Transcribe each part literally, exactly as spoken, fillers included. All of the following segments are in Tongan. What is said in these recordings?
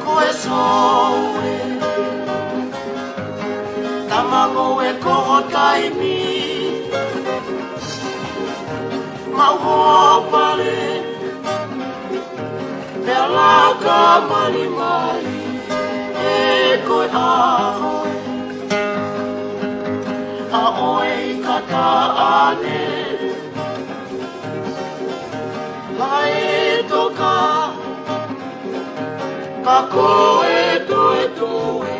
Ko e soue, tama ngoue ko ho taimi. Mau hoa pale, pea laka malimali, ē ko e ʻaho ē. ʻA ʻoe ʻi kata ane, lae toka, ka ko e toetoe,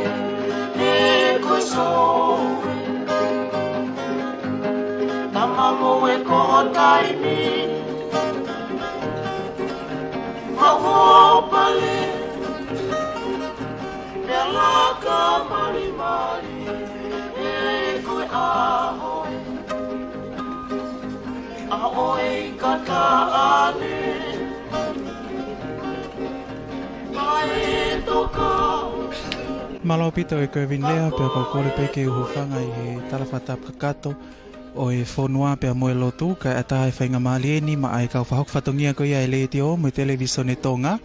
ē ko e soue. Tama ngoue ko ho taimi, mau hoa pale, pea laka malimali, ē ko e ʻaho ē. ʻA ʻoe ʻi kata ane, lae toka. Mālō ʻaupito ʻe Kevin Lea, pea ʻoku ou kole pē ke u hūfanga ʻi he tala fakatapu kakato ʻo e fonua pea mo e lotu, kae ʻatā e faingamālie ni maʻa e kau fakahoko fatongia ko ia ʻa e Letiō mo e Televīsone Tonga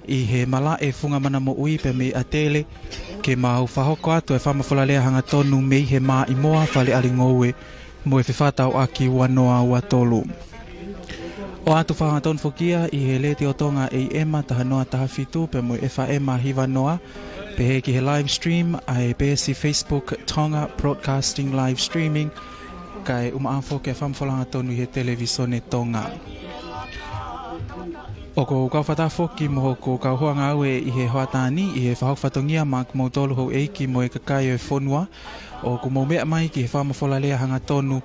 ʻi he malaʻe Funga Mana Moʻui pea mei ʻAtele, ke mau fakahoko atu e fakamafola lea hangatonu mei he Māʻimoa Fale ʻAli Ngoue mo e Fefakatauʻaki ua noa ua tolu. ʻOatu fakahangatonu foki ia ʻi he Letiō Tonga A M taha noa taha fitu pea mo e F M hiva noa, pehē ki he live stream ʻa e peesi Facebook Tonga Broadcasting Live Streaming, kae ʻumaʻā foki e fakamafola hangatonu ʻi he Televīsone Tonga. ʻOku ou kau fakataha foki mo hoku kau hoa ngāue ʻi he hoʻatā ni ʻi he fakahoko fatongia maʻa kimoutolu houʻeiki mo e kakai ʻo e fonua, ʻoku mou meʻa mai ki he fakamafola lea hangatonu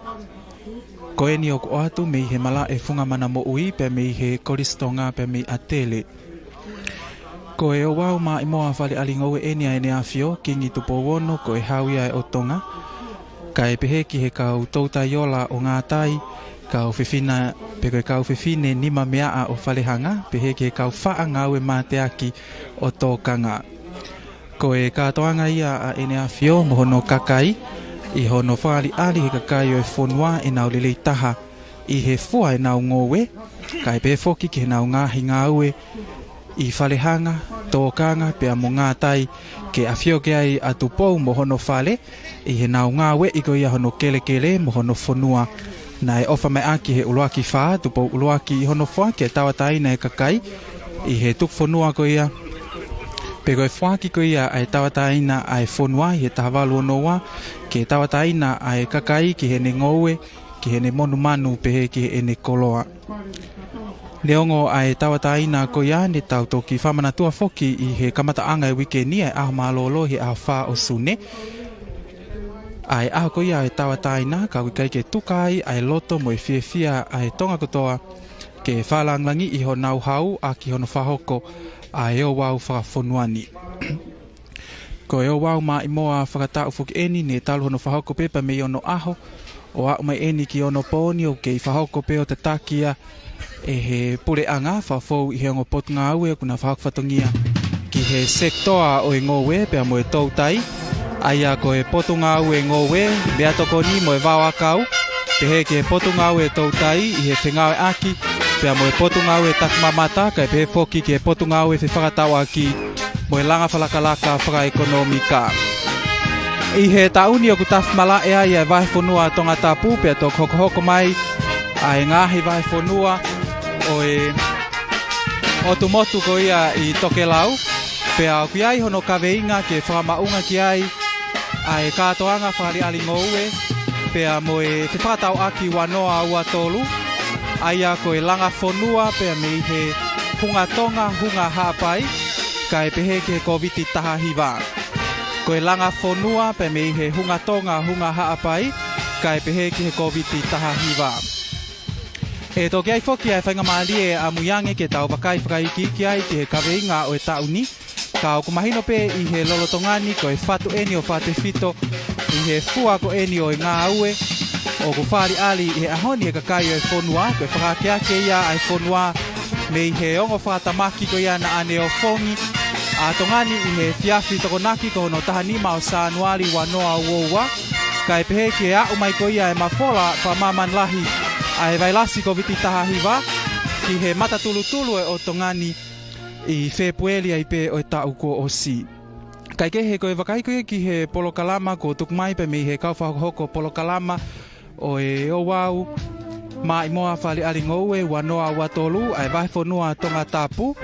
ko eni ʻoku ʻoatu mei he malaʻe Funga Mana Moʻui pea mei he Kolisi Tonga pea mei ʻAtele. Ko e ouau Māʻimoa Fale ʻAli Ngoue eni ʻa ʻEne ʻAfio, Kingi Tupou Ono, ko e Hau ia ʻo Tonga. Kae pehē ki he kau toutai ola ʻo Ngātai, kau fefine, pe ko e kau fefine nima meaʻa ʻo Falehanga, pehē ki he kau faʻa ngāue mateaki ʻo Tōkanga. Ko e kātoanga ia ʻa ʻEne ʻAfio mo hono kakai, ʻi hono fakaʻaliʻali he kakai ʻo e fonua ʻenau lelei taha ʻi he fua ʻenau ngoue, kae pehē foki ki heʻenau ngaahi ngāue ʻi Falehanga, Tōkanga, pea mo Ngātai, ke ʻafio ki ai ʻa Tupou mo hono fale, ʻi heʻenau ngāueʻi ko ia hono kelekele mo hono fonua. Naʻe ʻofa mai ʻaki ʻe he ʻuluaki fā, Tupou ʻUluaki, ʻi hono foaki e tauʻatāina e kakai ʻi he tuku fonua ko ia, pe ko e foaki ko ia ʻa e tauʻatāina ʻa e fonua ʻi he taha valu ono ua, ke tauʻatāina ʻa e kakai ki heʻene ngoue, ki heʻene monumanu pehē ki heʻene koloa. Neongo ʻa e tauʻatāina ko ia, ne tau toki fakamanatua foki ʻi he kamataʻanga e uike ni ʻa e ʻaho mālōlō he ʻaho fā ʻo Sune, ʻa e ʻaho ko ia ʻo e tauʻatāina, ka ʻoku ʻikai ke tuka ai ʻa e loto mo e fiefia ʻa e Tonga kotoa ke fakalāngilangiʻi honau hau ʻaki hono fakahoko ʻa e ouau fakafonua ni. Ko e ouau Māʻimoa fakataʻu foki eni, ne talu hono fakahoko pē pea mei onoʻaho ʻo aʻu mai eni ki onopō ni, ʻoku kei fakahoko pē ʻo tataki ia ʻe he puleʻanga, fakafou ʻi he ongo potungāue ʻoku na fakahoko fatongia ki he sekitoa ʻo e ngoue pea mo e toutai, ʻa ia ko e potungāue ngoue, meʻatokoni mo e vaoʻakau, pehē ki he potungāue toutai ʻi he fengāueʻaki pea mo e potungāue takimamata, kae pehē foki ki he potungāue fefakatauʻaki mo e langa fakalakalaka fakaʻekonōmika. ʻI he taʻu ni ʻoku tafi malaʻe ai ʻa e vahefonua Tongatapu, pea toki hokohoko mai ʻa e ngaahi vahefonua ʻo e ʻotu motu ko ia ʻi Tokelau, pea ʻoku ʻi ai hono kaveinga ke fakamaʻunga ki ai ʻa e kātoanga fakaʻaliʻali ngoue, pea mo e fefakatauʻaki ua noa ua tolu, ʻa ia ko e langa fonua pea mei he hunga Tonga, hunga Haʻapai, kae pehē ki he Kōviti taha hiva. Ko e langa fonua pea mei he hunga Tonga, hunga Haʻapai, kae pehē ki he Kōviti taha hiva. ʻE toki ʻi ai foki ʻa e faingamālie ʻamuiange ke tau vakai fakaikiiki ai ki he kaveinga ʻo e taʻu ni, ka ʻoku mahino pē ʻi he lolotonga ni ko e fatu eni ʻo fakatefito ʻi he fua ko eni ʻo e ngāue ʻoku fakaʻaliʻali ʻi he ʻaho ni ʻe he kakai ʻo e fonua, ko e fakaakeake ia ʻa e fonua mei he ongo fakatamaki ko ia naʻa ne ofongi ʻa Tonga ni ʻi he efiafi Tokonaki ko hono taha nima ʻo Sānuali ua noa ua ua, kae pehē ki he aʻu mai ko ia e mafola fakamāmani lahi ʻa e vailasi Kōviti taha hiva ki he matatulutulu ʻo Tonga ni, ʻi Fēpueli ai pē ʻo e taʻu kuo ʻosi. Kaikehe, ko e vakai ko ia ki he polokalama kuo tuku mai pē mei he kau fakahokohoko polokalama ʻo e Ouau Maʻimoa Faleʻali Ngoue ua noa ua tolu ʻa e Vahefonua Tongatapu,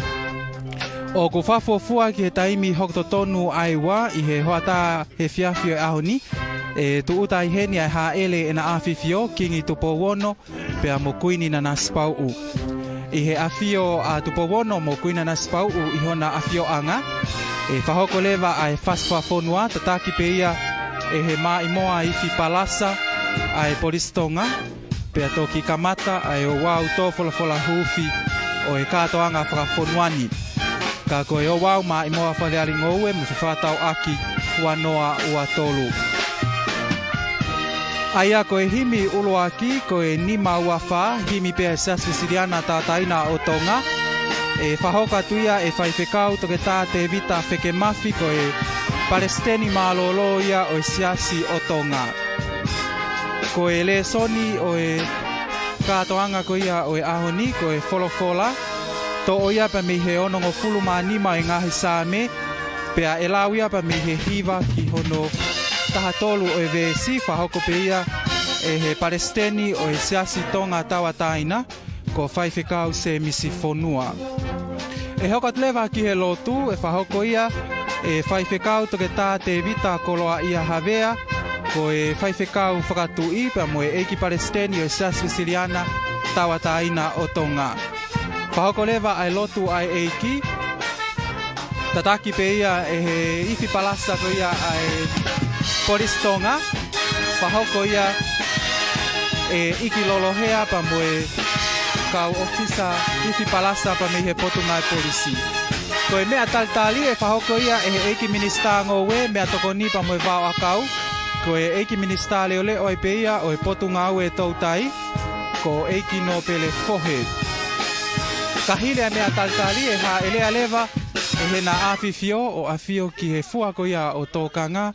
ʻoku fakafuofua ki he taimi hoko totonu ʻa e ua ʻi he hoʻatā efiafi ʻo e ʻaho ni, ʻe tūʻuta ai heni ʻa e hāʻele ʻEne ʻAfifio Kingi Tupou Ono pea mo Kuini Nanasipauʻu. ʻI he ʻafio ʻa Tupou Ono mo Kuini Nanasipauʻu ʻi hona ʻafioʻanga, ʻe fakahoko leva ʻa e fasi fakafonua, tataki pē ia ʻe he Maʻimoa Ifi Palasa ʻa e Polisi Tonga, pea toki kamata ʻa e ouau tō folofola huufi ʻo e kātoanga fakafonua ni. Ka ko e Ouau Maʻimoa Faleʻali Ngoue mo Fefakatauʻaki ua noa ua tolu. ʻA ia ko e himi ʻuluaki ko e nima ua fā, himi pē ʻa e Siasi Uēsiliana Tauʻatāina ʻo Tonga. ʻE fakahoko atu ia ʻe Faifekau Toketā Tēvita Fekemafi, ko e Palesiteni Mālōlō ia ʻo e Siasi ʻo Tonga. Ko e lēsoni ʻo e kātoanga ko ia ʻo e ʻaho ni, ko e folofola, toʻo ia pē mei he onongofulu mā nima ʻo e ngaahi Saame, pea ʻe lau ia pē mei he hiva ki hono taha tolu ʻo e veesi, fakahoko pē ia ʻe he Palesiteni ʻo e Siasi Tonga Tauʻatāina, ko Faifekau Sēmisi Fonua. ʻE hoko atu leva ki he lotu, ʻe fakahoko ia ʻe Faifekau Toketā Tēvita Koloaʻia Havea, ko e Faifekau Fakatuʻi pea mo e ʻEiki Palesiteni ʻo e Siasi Uēsiliana Tauʻatāina ʻo Tonga. Fakahoko leva ʻa e lotu ʻa e ʻEiki, tataki pē ia ʻe he Ifi Palasa ko ia ʻa e Polisi Tonga, fakahoko ia ʻe ʻEiki Lolohea pea mo e kau ʻōfisa Ifi Palasa pea mei he Potungāue Polisi. Ko e meʻa talitali ʻe fakahoko ia ʻe he ʻEiki Minisitā Ngoue, Meʻatokoni pea mo e Vaoʻakau, ko e ʻEiki Minisitā Leʻoleʻo ai pē ia ʻo e Potungāue Toutai, ko ʻEiki Nōpele Fohe. Ka hili ʻa e meʻa talitali, ʻe hāʻele leva ʻe heʻene ʻAfifio ʻo ʻafio ki he fua ko ia ʻo Tōkanga,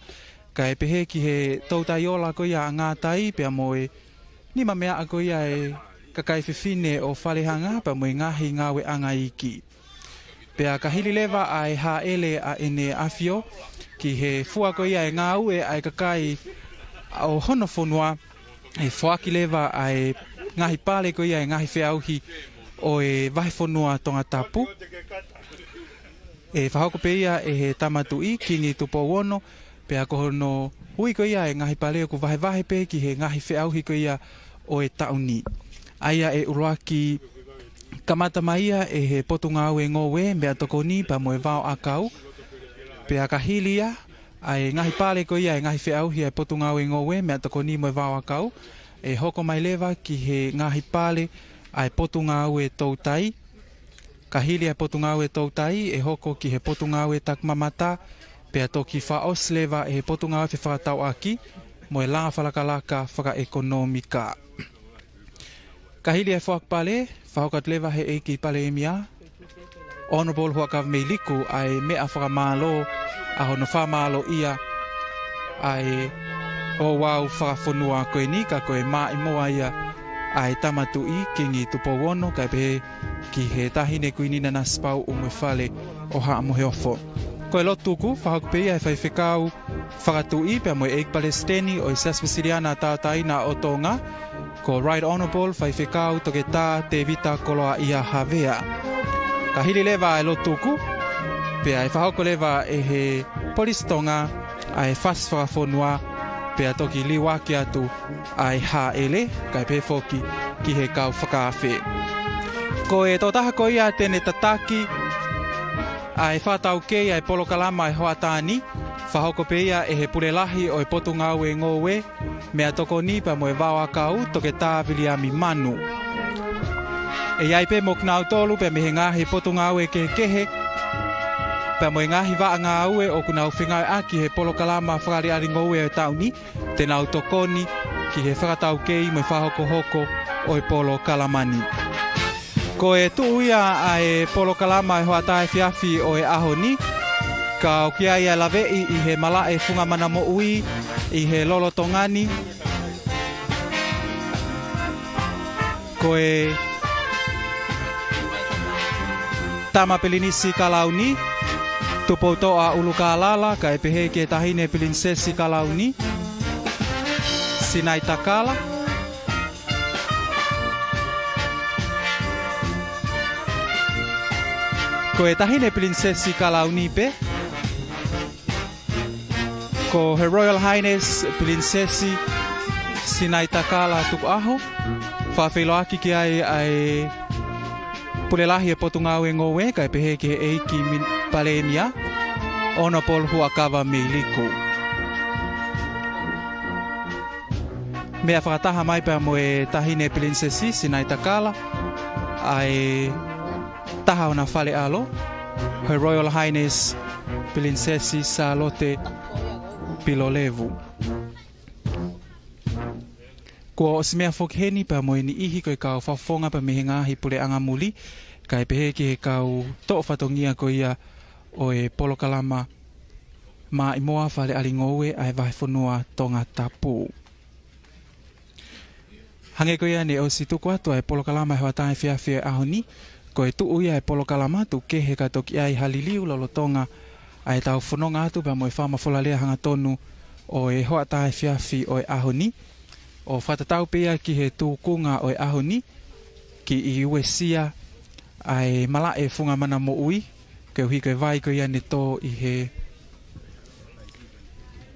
kae pehē ki he Toutai Ola ko ia ʻa Ngātai pea mo e nimameaʻa ko ia ʻa e kakai fefine ʻo Falehanga pea mo e ngaahi ngāueʻanga iiki. Pea ka hili leva ʻa e hāʻele ʻa ʻEne ʻAfio ki he fua ko ia ʻo e ngāue ʻa e kakai ʻo hono fonua, ʻe foaki leva ʻa e ngaahi pale ko ia ʻo e ngaahi feʻauhi ʻo e Vahefonua Tongatapu. ʻE fakahoko pē ia ʻe he Tama Tuʻi, Kingi Tupou Ono, pea ko hono ui ko ia ʻo e ngaahi pale ʻoku vahevahe pē ki he ngaahi feʻauhi ko ia ʻo e taʻu ni. ʻA ia ʻe ʻuluaki kamata mai ia ʻe he Potungāue Ngoue, Meʻatokoni pea mo e Vaoʻakau. Pea ka hili ia ʻa e ngaahi pale ko ia ʻo e ngaahi feʻauhi ʻa e Potungāue Ngoue, Meʻatokoni mo e Vaoʻakau, ʻe hoko mai leva ki he ngaahi pale ʻa e Potungāue Toutai. Ka hili ʻa e Potungāue Toutai, ʻe hoko ki he Potungāue Takimamata, pea toki fakaʻosi leva ʻe he Potungāue Fefakatauʻaki mo e Langa Fakalakalaka Fakaʻekonōmika. Ka hili ʻa e foaki pale, fakahoko atu leva ʻe he ʻEiki Palēmia, Honourable Huʻakavameiliku, ʻa e meʻa fakamālō ʻa hono fakamālōʻia ʻa e ouau fakafonua ko eni, ka ko e maʻimoa ia ʻa e Tama Tuʻi, Kingi Tupou Ono, kae pehē ki he Taʻahine Kuini Nanasipauʻu mo e Fale ʻo Haʻa Moheofo. Ko e lotu tuku, fakahoko pē ia ʻe he Faifekau Fakatuʻi pea mo e ʻEiki Palesiteni ʻo e Siasi Uēsiliana Tauʻatāina ʻo Tonga, ko Right Honourable Faifekau Toketā Tēvita Koloaʻia Havea. Ka hili leva ʻa e lotu tuku, pea ʻe fakahoko leva ʻe he Polisi Tonga ʻa e fasi fakafonua, pea toki liuaki atu ʻa e hāʻele, kae pehē foki ki he kau fakaafe. Ko e tokotaha ko ia te ne tataki ʻa e fakataukei ʻa e polokalama ʻo e hoʻatā ni, fakahoko pē ia ʻe he Pule Lahi ʻo e Potungāue Ngoue, Meʻatokoni pea mo e Vaoʻakau, Toketā Viliami Manu. ʻE ʻi ai pē mo kinautolu pea mei he ngaahi potungāue kehekehe pea mo e ngaahi vaʻa ngāue ʻoku nau fengāueʻaki he polokalama Faleʻali Ngoue ʻo e taʻu ni, te nau tokoni ki he fakataukei mo e fakahokohoko ʻo e polokalama ni. Ko e tuʻu ia ʻa e polokalama ʻo e hoʻatā efiafi ʻo e ʻaho ni, ka ʻoku ʻi ai ʻa e laveʻi ʻi he malaʻe Funga Mana Moʻui ʻi he lolotonga ni. Ko e Tama Pilinisi Kalauni, Tupoutoʻa ʻUlukālala, kae pehē ki he Taʻahine Pilinisesi Kalauni, Sinaitakala. Ko e Taʻahine Pilinisesi Kalauni pē, ko Her Royal Highness Pilinisesi Sinaitakala Tukuʻaho, fakafeʻiloaki ki ai ʻa e Pule Lahi ʻo e Potungāue Ngoue, kae pehē ki he ʻEiki Min-, Palēmia, Honourable Huʻakavameiliku. Meʻa fakataha mai pea mo e Taʻahine Pilinisesi Sinaitakala ʻa e taha ʻo hona fale ʻalo, Her Royal Highness Pilinisesi Sālote Pilolevu. Kuo ʻosi meʻa foki heni pea mo e niʻihi ko e kau fakafofonga pea mei he ngaahi puleʻanga muli, kae pehē ki he kau toʻo fatongia ko ia ʻo e polokalama Maʻimoa Fale ʻAli Ngoue ʻa e Vahefonua Tongatapu. Hangē ko ia ne ʻosi tuku atu ʻa e polokalama ʻi he hoʻatā efiafi ʻo e ʻaho ni, ko e tuʻu ia ʻa e polokalama tuku kehe ka toki ʻi ai ha liliu lolotonga ʻa ʻetau fononga atu pea mo e fakamafola lea hangatonu ʻo e hoʻatā efiafi ʻo e ʻaho ni. ʻO fakatatau pē ia ki he tūkunga ʻo e ʻaho ni, kiʻi uesia ʻa e malaʻe funga mana moʻui, koeʻuhi ko e vai ko ia ne tō ʻi he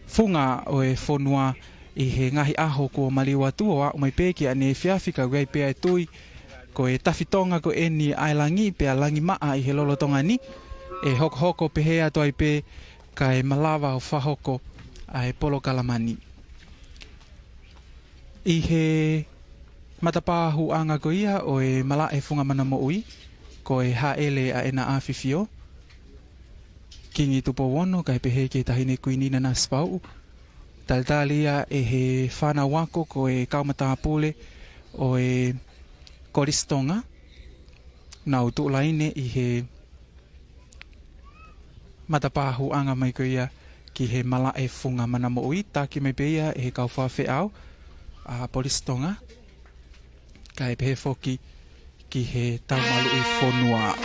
funga ʻo e fonua ʻi he ngaahi ʻaho kuo maliu atu ʻo aʻu mai pē ki ʻaneefiafi, ka ʻoku ʻi ai pē ʻa e tui ko e tafitonga ko eni ʻa e langi pea langi maʻa ʻi he lolotonga ni, ʻe hokohoko pehē atu ai pē kae malava ʻo fakahoko ʻa e polokalama ni. ʻI he matapā hūʻanga ko ia ʻo e malaʻe funga mana moʻui, ko e hāʻele ʻa ʻEna ʻAfifio, Kingi Tupou Ono, kae pehē ki he Taʻahine Kuini Nanasipauʻu. Talitali ia ʻe he fānau ako ko e kau matāpule ʻo e Kolisi Tonga, nau tuʻu laine ʻi he matapā hūʻanga mai ko ia ki he malaʻe funga mana moʻui, taki mai pē ia ʻe he kau faifekau ʻa Polisi Tonga, kae pehē foki ki he taumaluʻi fonua.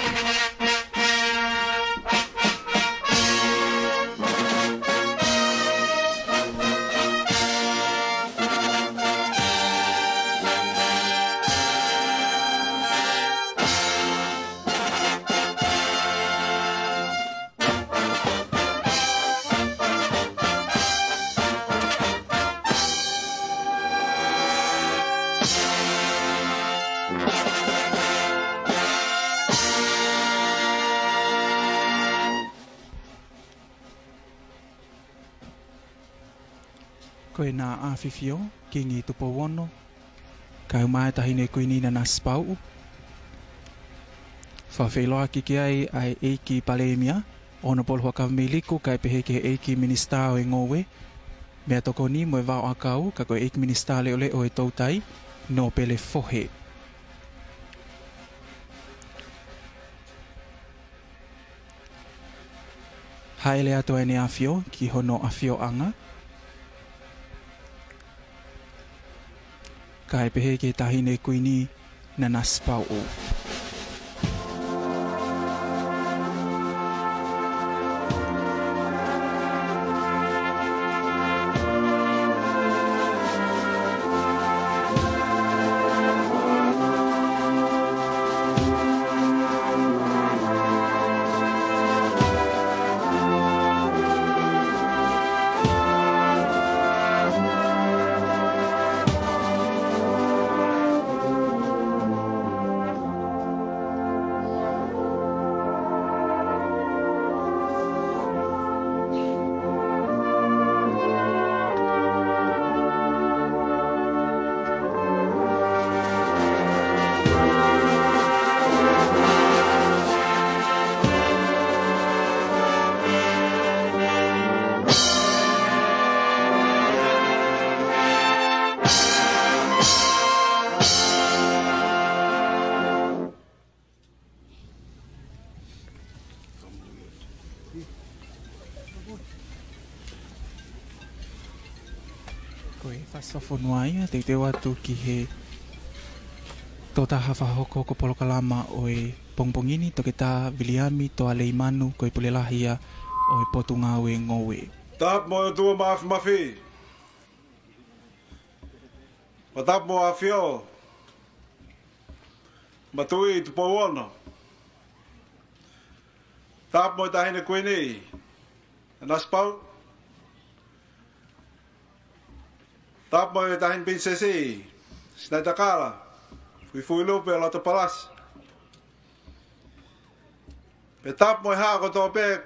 Ko ʻEna ʻAfifio, Kingi Tupou Ono, kae ʻumaʻā e Taʻahine Kuini Nanasipauʻu. Fakafeʻiloaki ki ai ʻa e ʻEiki Palēmia, Honourable Huʻakavameiliku, kae pehē ki he ʻEiki Minisitā ʻo e Ngoue, Meʻatokoni mo e Vaoʻakau, ka ko e ʻEiki Minisitā Leʻoleʻo ʻo e Toutai, Nōpele Fohe. Hāʻele atu ʻa ʻEna ʻAfio ki hono ʻafioʻanga, kae pehē ki he Taʻahine Kuini Nanasipauʻu. Ko e fakasofonua ia, teuteu atu ki he tokotaha fakahokohoko polokalama ʻo e pongipongi ni, Toketā Viliami Toa Leimanu, ko e Pule Lahi ia ʻo e Potungāue Ngoue. Tapu mo e ʻOtua Māfimafi. Mo tapu mo ʻAfio, mo Tuʻi Tupou Ono. Tapu mo e Taʻahine Kuini, Nanasipauʻu. Tapu mo e Taʻahine Pilinisesi Sinaitakala Fuifuilupe Lotopalasi. Pea tapu mo e haʻa kotoa pē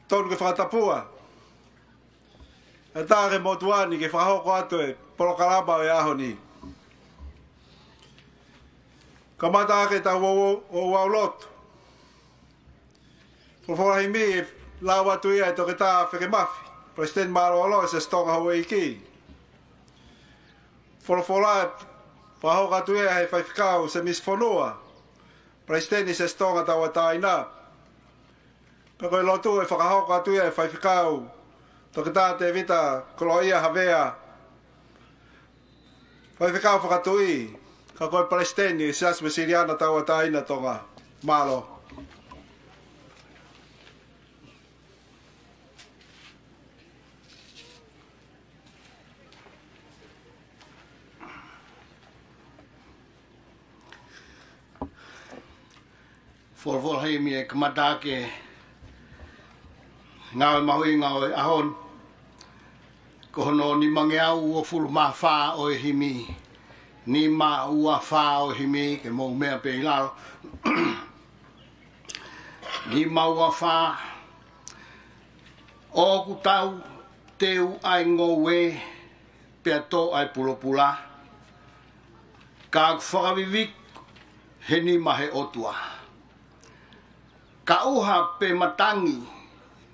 tonu ke fakatapua. ʻE tā ke motuʻa ni ke fakahoko atu e polokalama ʻo e ʻaho ni. Kamata ʻaki ʻetau ouau, ouau lotu. Folofola himi ʻe lau atu ia ʻe Toketā Feke Mafi, Palesiteni Mālōlō ʻo e Siasi Tonga Houʻeiki. Folofola ʻe fakahoko atu ia ʻe he Faifekau Semisi Fonua, Palesiteni Siasi Tonga Tauʻatāina. Pea ko e lotu ʻe fakahoko atu ia ʻe Faifekau Toketā Tēvita Koloaʻia Havea, Faifekau Fakatuʻi, ka ko e Palesiteni ʻo e Siasi Uēsiliana Tauʻatāina Tonga. Mālō. Folofola himi ʻe kamata ʻaki e ngāue mahuʻinga ʻo e ʻaho ni. Ko hono nimangeau uofulu mā fā ʻo e himi. Nima ua fā ʻo e himi, ke mou meʻa pē ʻi lalo. Nima ua fā. ʻOku tau teu ʻa e ngoue pea tō ʻa e pulopula, ka ʻoku fakaviviku he nima he ʻOtua. Ka ʻuha pe matangi,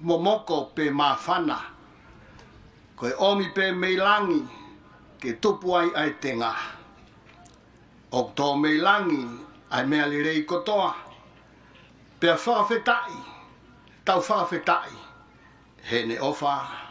momoko pe māfana, ko e ʻomi pē mei langi ke tupu ai ʻa e tenga. ʻOku tō mei langi ʻa e meʻa lelei kotoa, pea fakafetaʻi, tau fakafetaʻi heʻene ʻofa.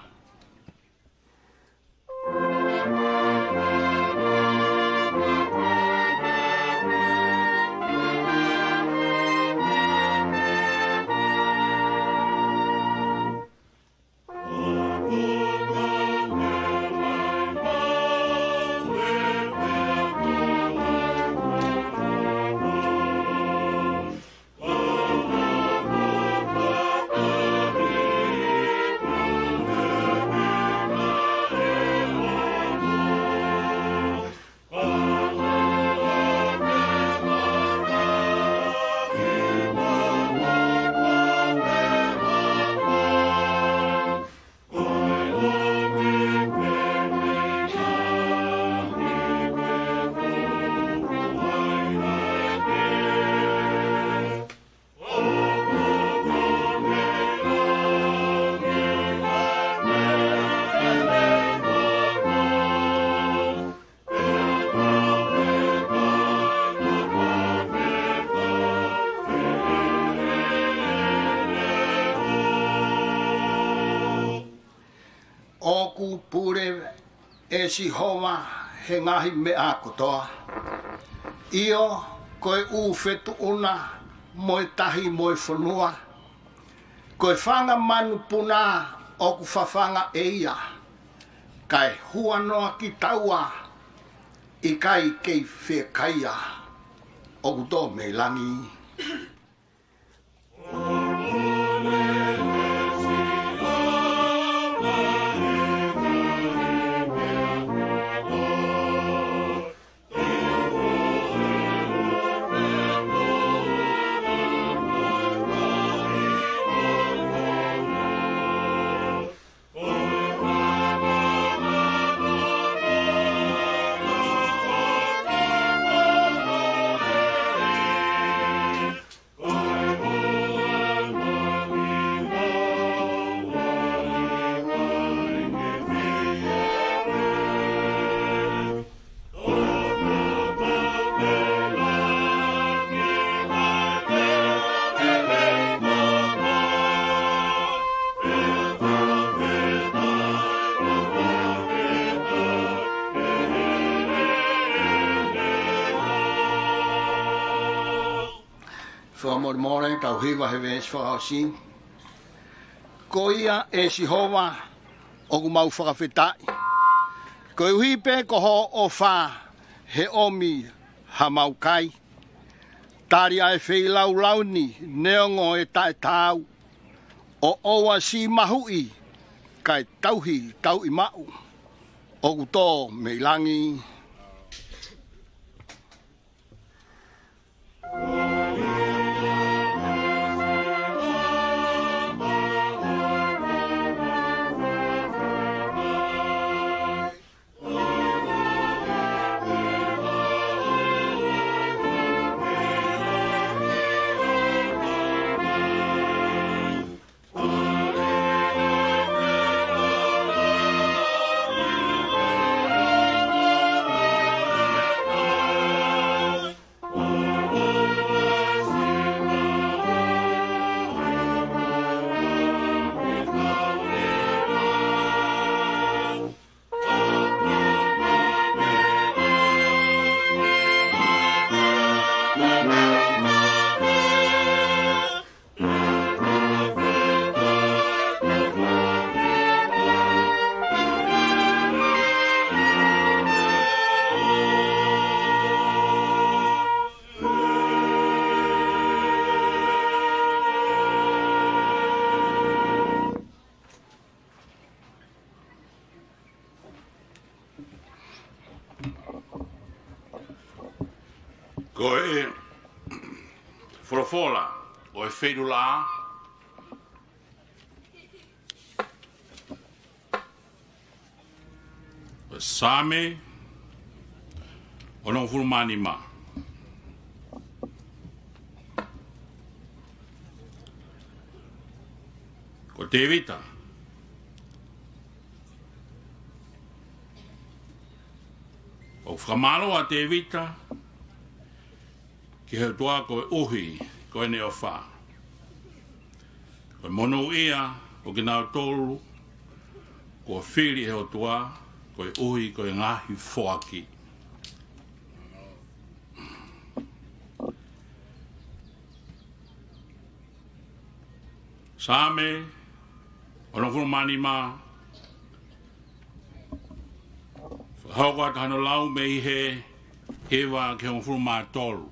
ʻOku pule ʻe Sihova he ngaahi meʻa kotoa. ʻIo, ko e ʻū fetuʻuna mo e tahi mo e fonua. Ko e fanga manupuna ʻoku fafanga ʻe ia, kae huanoa kitaua ʻikai kei fiekaia. ʻOku tō mei langi. Molemole, tau hiva he veesi fakaʻosi. Ko ia ʻe Sihova ʻoku mau fakafetaʻi, koeʻuhi pē ko hoʻo ʻofa he ʻomi haʻamau kai. Tali ʻa e feilaulau ni neongo e taʻetaau, ʻo ʻoua siʻi mahuʻi kae tauhi tauʻi maʻu ʻoku tō mei langi. Ko e folofola ʻo e feilaulau ʻo e Saame onongofulu mā nima. Ko Tēvita, ʻoku fakamālō ʻa Tēvita ki he ʻOtua koeʻuhi ko ʻene ʻofa, ko e monūʻia ʻo kinautolu kuo fili ʻe he ʻOtua koeʻuhi ko e ngaahi foaki. Saame onongofulu mā nima, fakahoko atu hono lau mei he hiva ki he hongofulu mā tolu.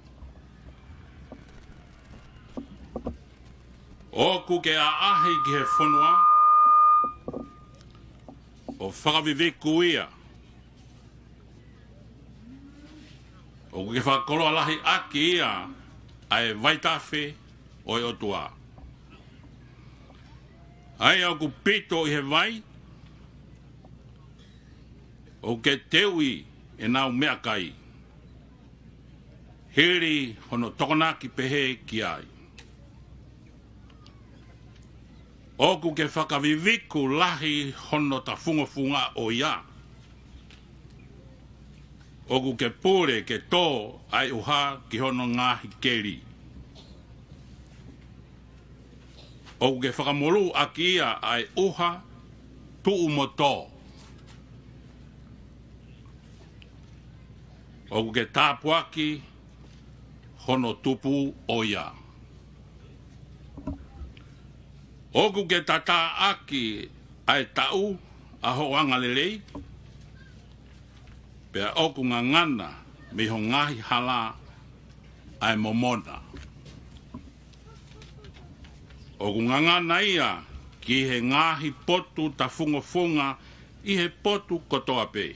ʻOku ke ʻaʻahi ki he fonua ʻo fakaviviku ia. ʻOku ke fakakoloa lahi ʻaki ia ʻa e vaitafe ʻo e ʻOtua, ʻa ia ʻoku pito ʻi he vai. ʻOku ke teuʻi ʻenau meʻakai hili hono tokonaki pehē ki ai. ʻOku ke fakaviviku lahi hono tafungofunga ʻo ia. ʻOku ke pule ke tō ʻa e ʻuha ki hono ngaahi keli. ʻOku ke fakamolū ʻaki ia ʻa e ʻuha tuʻu mo tō. ʻOku ke tāpuaki hono tupu ʻo ia. ʻOku ke tatā ʻaki ʻa e taʻu ʻa hoʻo angalelei, pea ʻoku ngangana mei ho ngaahi hala ʻa e momona. ʻOku ngangana ia ki he ngaahi potu tafungofunga ʻi he potu kotoa pē.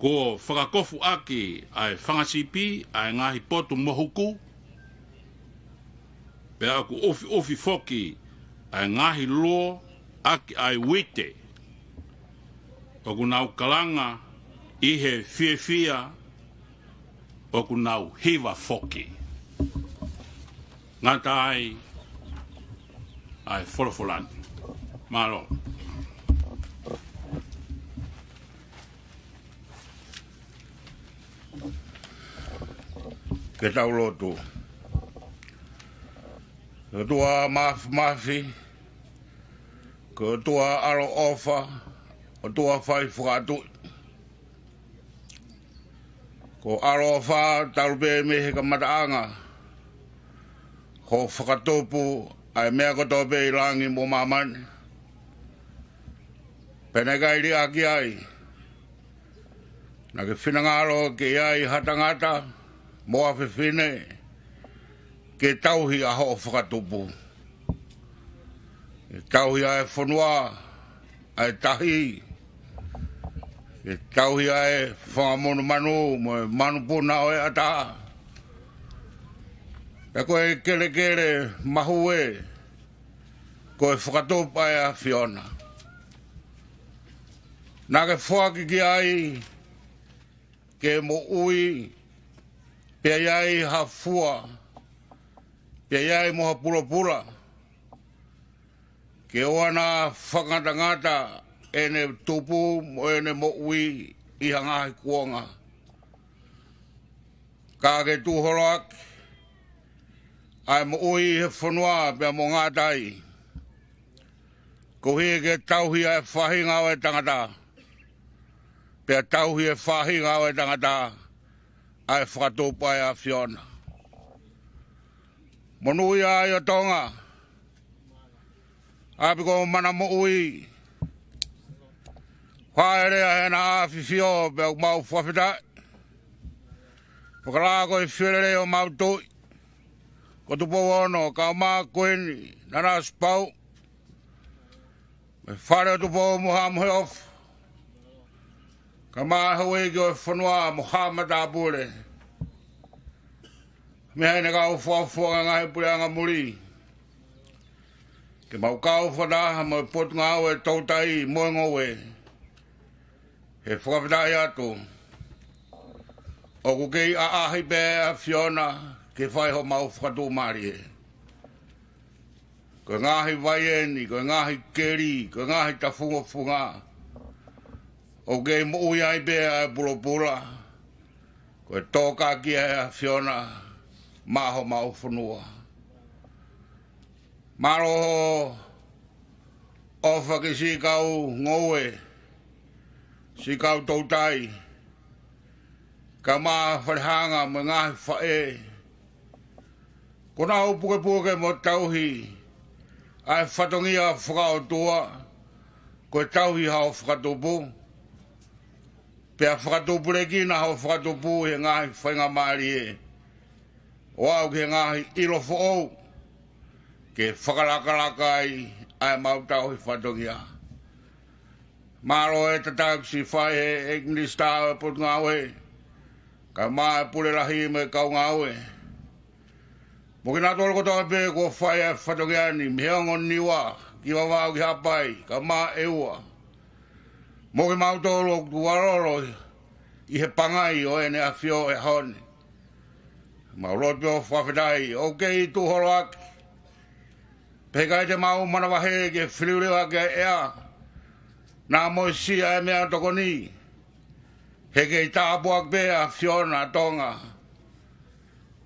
Kuo fakakofu ʻaki ʻa e fanga sipi ʻa e ngaahi potu mohuku, pea ʻoku ʻufiʻufi foki ʻa e ngaahi luo ʻaki ʻa e uite. ʻOku nau kalanga ʻi he fiefia, ʻoku nau hiva foki. Ngata ai ʻa e folofola ni. Mālō. Ke tau lotu. ʻOtua Māfimafi, ko e ʻOtua ʻaloʻofa, ʻOtua fai fakaʻatuʻi. Ko e ʻaloʻofa talu pē mei he kamataʻanga hoʻo fakatupu ʻa e meʻa kotoa pē ʻi langi mo māmani. Pea naʻe ʻikai liʻaki ai, naʻa ke finangalo ke ʻi ai ha tangata mo ha fefine ke tauhi ʻa hoʻo fakatupu. Ke tauhi ʻa e fonua, ʻa e tahi, ke tauhi ʻa e fanga monumanu mo e manupuna ʻo e ʻatā. Pea ko e kelekele mahue, ko e fakatupu ʻa e ʻAfiona. Naʻa ke foaki ki ai ke moʻui, pea ʻi ai ha fua, pea ʻi ai mo ha pulopula, ke ʻoua naʻa fakangatangata ʻene tupu mo ʻene moʻui ʻi ha ngaahi kuonga. Ka ke tuʻu holoaki ʻa e moʻui ʻi he fonua pea mo ngātai, koeʻuhi ke tauhi ʻa e faʻahinga ʻo e tangata, pea tauhi ʻe he faʻahinga ʻo e tangata ʻa e fakatupu ʻa e ʻAfiona. Monūʻia ai ʻo Tonga, ʻapi ko e mana moʻui. Fāʻeleʻi ʻa ʻEne ʻAfio pea ʻoku mau fakafetaʻi. Fakalaka ʻa e fielelei ʻo homau tuʻi ko Tupou Ono, kaeʻumaʻā Kuini Nanasipauʻu, mo e fale ʻo Tupou mo Haʻa Moheofo, kaeʻumaʻā e houʻeiki ʻo e fonua mo haʻa matāpule, mo ʻene kau fakafofonga ngaahi puleʻanga muli. Ke mau kau fakataha mo e Potungāue Toutai mo e Ngoue he fakafetaʻi atu. ʻOku kei ʻaʻahi pē ʻa e ʻAfiona ke fai homau fakatuʻumālie. Ko e ngaahi vai eni, ko e ngaahi keli, ko e ngaahi tafungofunga, ʻoku kei moʻui ai pē ʻa e pulopula. Ko e tokāteline ʻa e ʻAfiona maʻa homau fonua. Mālō hoʻo ʻofa ki siʻi kau ngoue, siʻi kau toutai, kaeʻumaʻā Falehanga mo e ngaahi faʻē, kuo nau pukepuke mo tauhi ʻa e fatongia fakaʻotua, ko e tauhi hoʻo fakatupu. Pea fakatupulekina hoʻo fakatupu ʻi he ngaahi faingamālie, ʻo aʻu ki he ngaahi ʻilo foʻou ke fakalakalaka ai ʻa e mau tauhi fatongia. Mālō e tataki siʻi fai ʻe he ʻEiki Minisitā ʻo e Potungāue, kaeʻumaʻā e Pule Lahi mo e kau ngāue, mo kinautolu kotoa pē kuo fai ʻa e fatongia ni mei he ongo Niua ki Vavaʻu ki Haʻapai, kaeʻumaʻā ʻEua, mo kimautolu ʻoku tuʻu ʻalolo ʻi he pangai ʻo ʻEne ʻAfio he ʻaho ni. Mau lotu ʻo fakafetaʻi, ʻoku kei tuʻu holoaki, pea ʻikai te mau manavahē ke filiuliuaki ʻa e ʻea, naʻa mo e siʻi ʻa e meʻatokoni. He kei tāpuaki pē ʻa e ʻAfiona ʻa Tonga,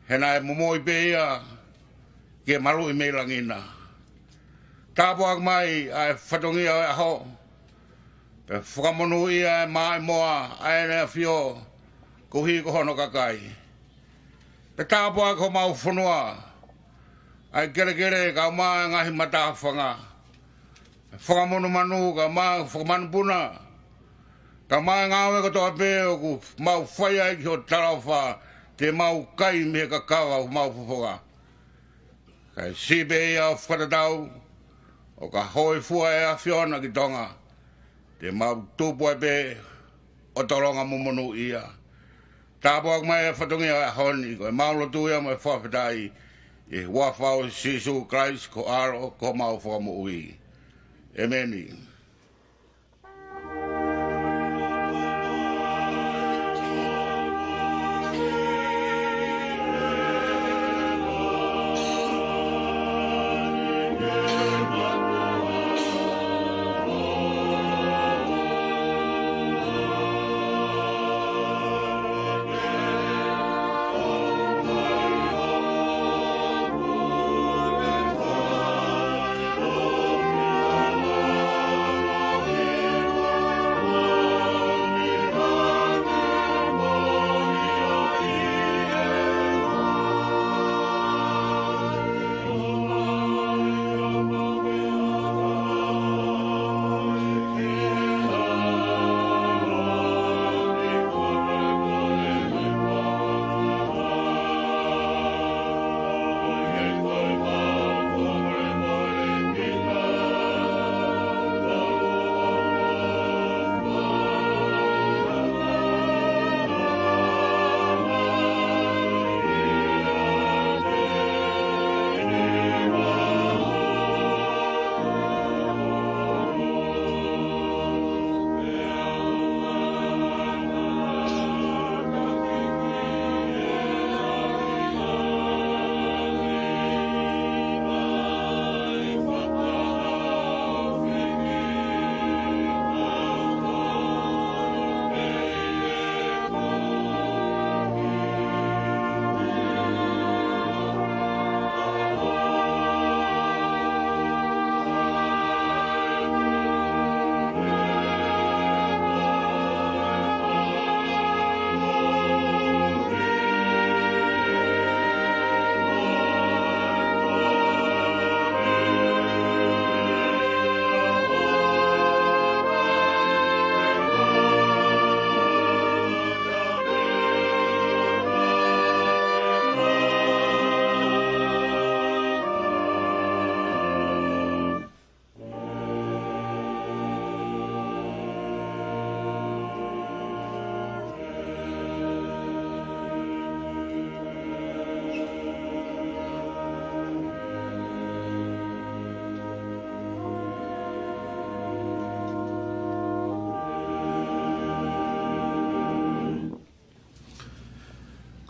he naʻe momoi pē ia ke maluʻi mei langi na. Tāpuaki mai ʻa e fatongia ʻo e ʻaho, pea fakamonūʻia ʻa e maʻimoa ʻa ʻEne ʻAfio koeʻuhi ko hono kakai. Pea tāpuaki homau fonua, ʻa e kelekele kaeʻumaʻā e ngaahi matāfanga, fanga monumanu kaeʻumaʻā e fanga manupuna, kaeʻumaʻā e ngāue kotoa pē ʻoku mau fai ai ki hoʻo talaʻofa, te mau kai mei he kakava ʻo homau fofonga. Kae siʻi pē ia ʻo fakatatau, ʻo ka hōifua e ʻAfiona ki Tonga, te mau tupu ai pē ʻo tolonga mo monūʻia. Tāpuaki mai e fatongia ʻo e ʻaho ni, ko ʻemau lotu ia mo e fakafetaʻi ʻi he huafa ʻo Sīsū Kalaisi ko e ʻAlo ko homau Fakamoʻui. ʻEmeni.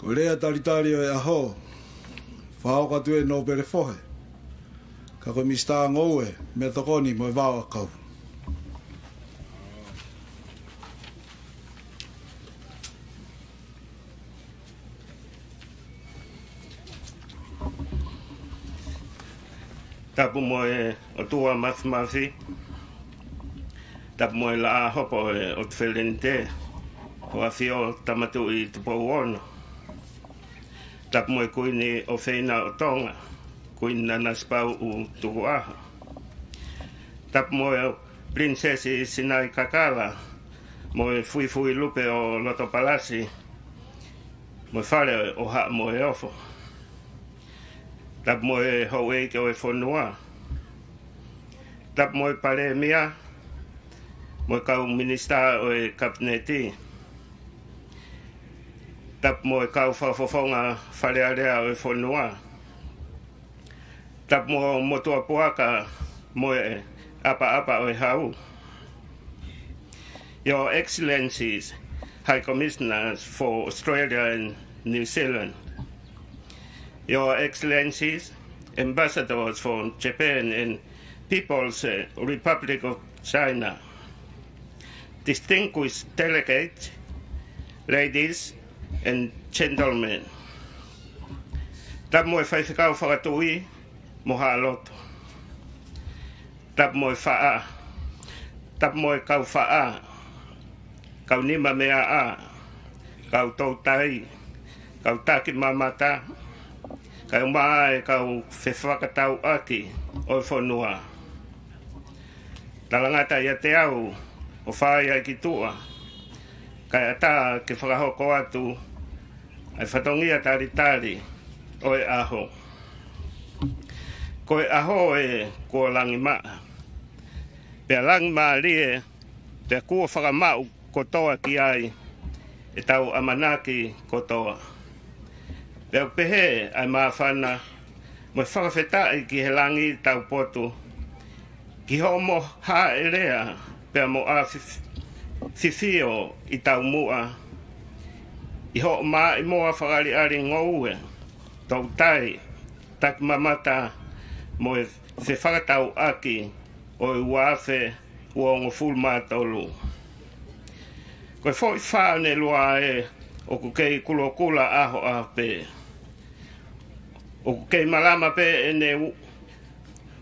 Ko e lea talitali ʻo e ʻaho, fakahoko atu ʻe Nōpele Fohe, ka ko e Minisitā Ngoue, meʻatokoni mo e vao ʻakau. Tapu mo e ʻOtua Mafimafi. Tapu mo e Laʻā hopo ʻo e ʻOtu Felenite, Hoʻo ʻAfio Tama Tuʻi Tupou Ono. Tapu mo e Kuini ʻofeina ʻo Tonga, Kuini Nanasipauʻu Tukuʻaho. Tapu mo e Pilinisesi Sinaitakala, mo e Fuifui Lupe ʻo Lotopalasi, mo e Fale ʻo Haʻa Moheofo. Tapu mo e houʻeiki ʻo e fonua. Tapu mo e Palēmia, mo e kau Minisitā ʻo e Kapineti. Tapu mo e kau fakafofonga Fale Alea ʻo e fonua. Tapu mo Motuʻapuaka mo e ʻapaʻapa ʻo e hau. Your Excellencies, High Commissioners for Australia and New Zealand. Your Excellencies, Ambassadors for Japan and People's, uh, Republic of China. Distinguished delegates, ladies and gentlemen. Tapu mo e faifekau fakatuʻi mo haʻa lotu. Tapu mo e faʻa. Tapu mo e kau faʻa, kau nimameaʻa, kau toutai, kau takimamata, kae ʻumaʻā e kau fefakatauʻaki ʻo e fonua. Talangata ʻiate au ʻo fai ai ki tuʻa, kae ʻatā ke fakahoko atu ʻa e fatongia talitali ʻo e ʻaho. Ko e ʻaho ē kuo langimaʻa, pea langimālie, pea kuo fakamaʻu kotoa ki ai ʻetau ʻamanaki kotoa. Pea ʻoku pehē ʻa e māfana mo e fakafetaʻi ki he langi taupotu, ki hoʻomo hāʻelea pea mo ʻafif-, fifio ʻi taumuʻa, ʻi hoʻo maʻimoa fakaʻaliʻali ngoue, toutai, takimamata mo e fefakatauʻaki ʻo e ua afe uongofulu mā tolu. Ko e foʻi fā ʻo ʻene lua ē ʻoku kei kulokula ʻahoʻaho pē. ʻOku kei malama pē ʻene u-,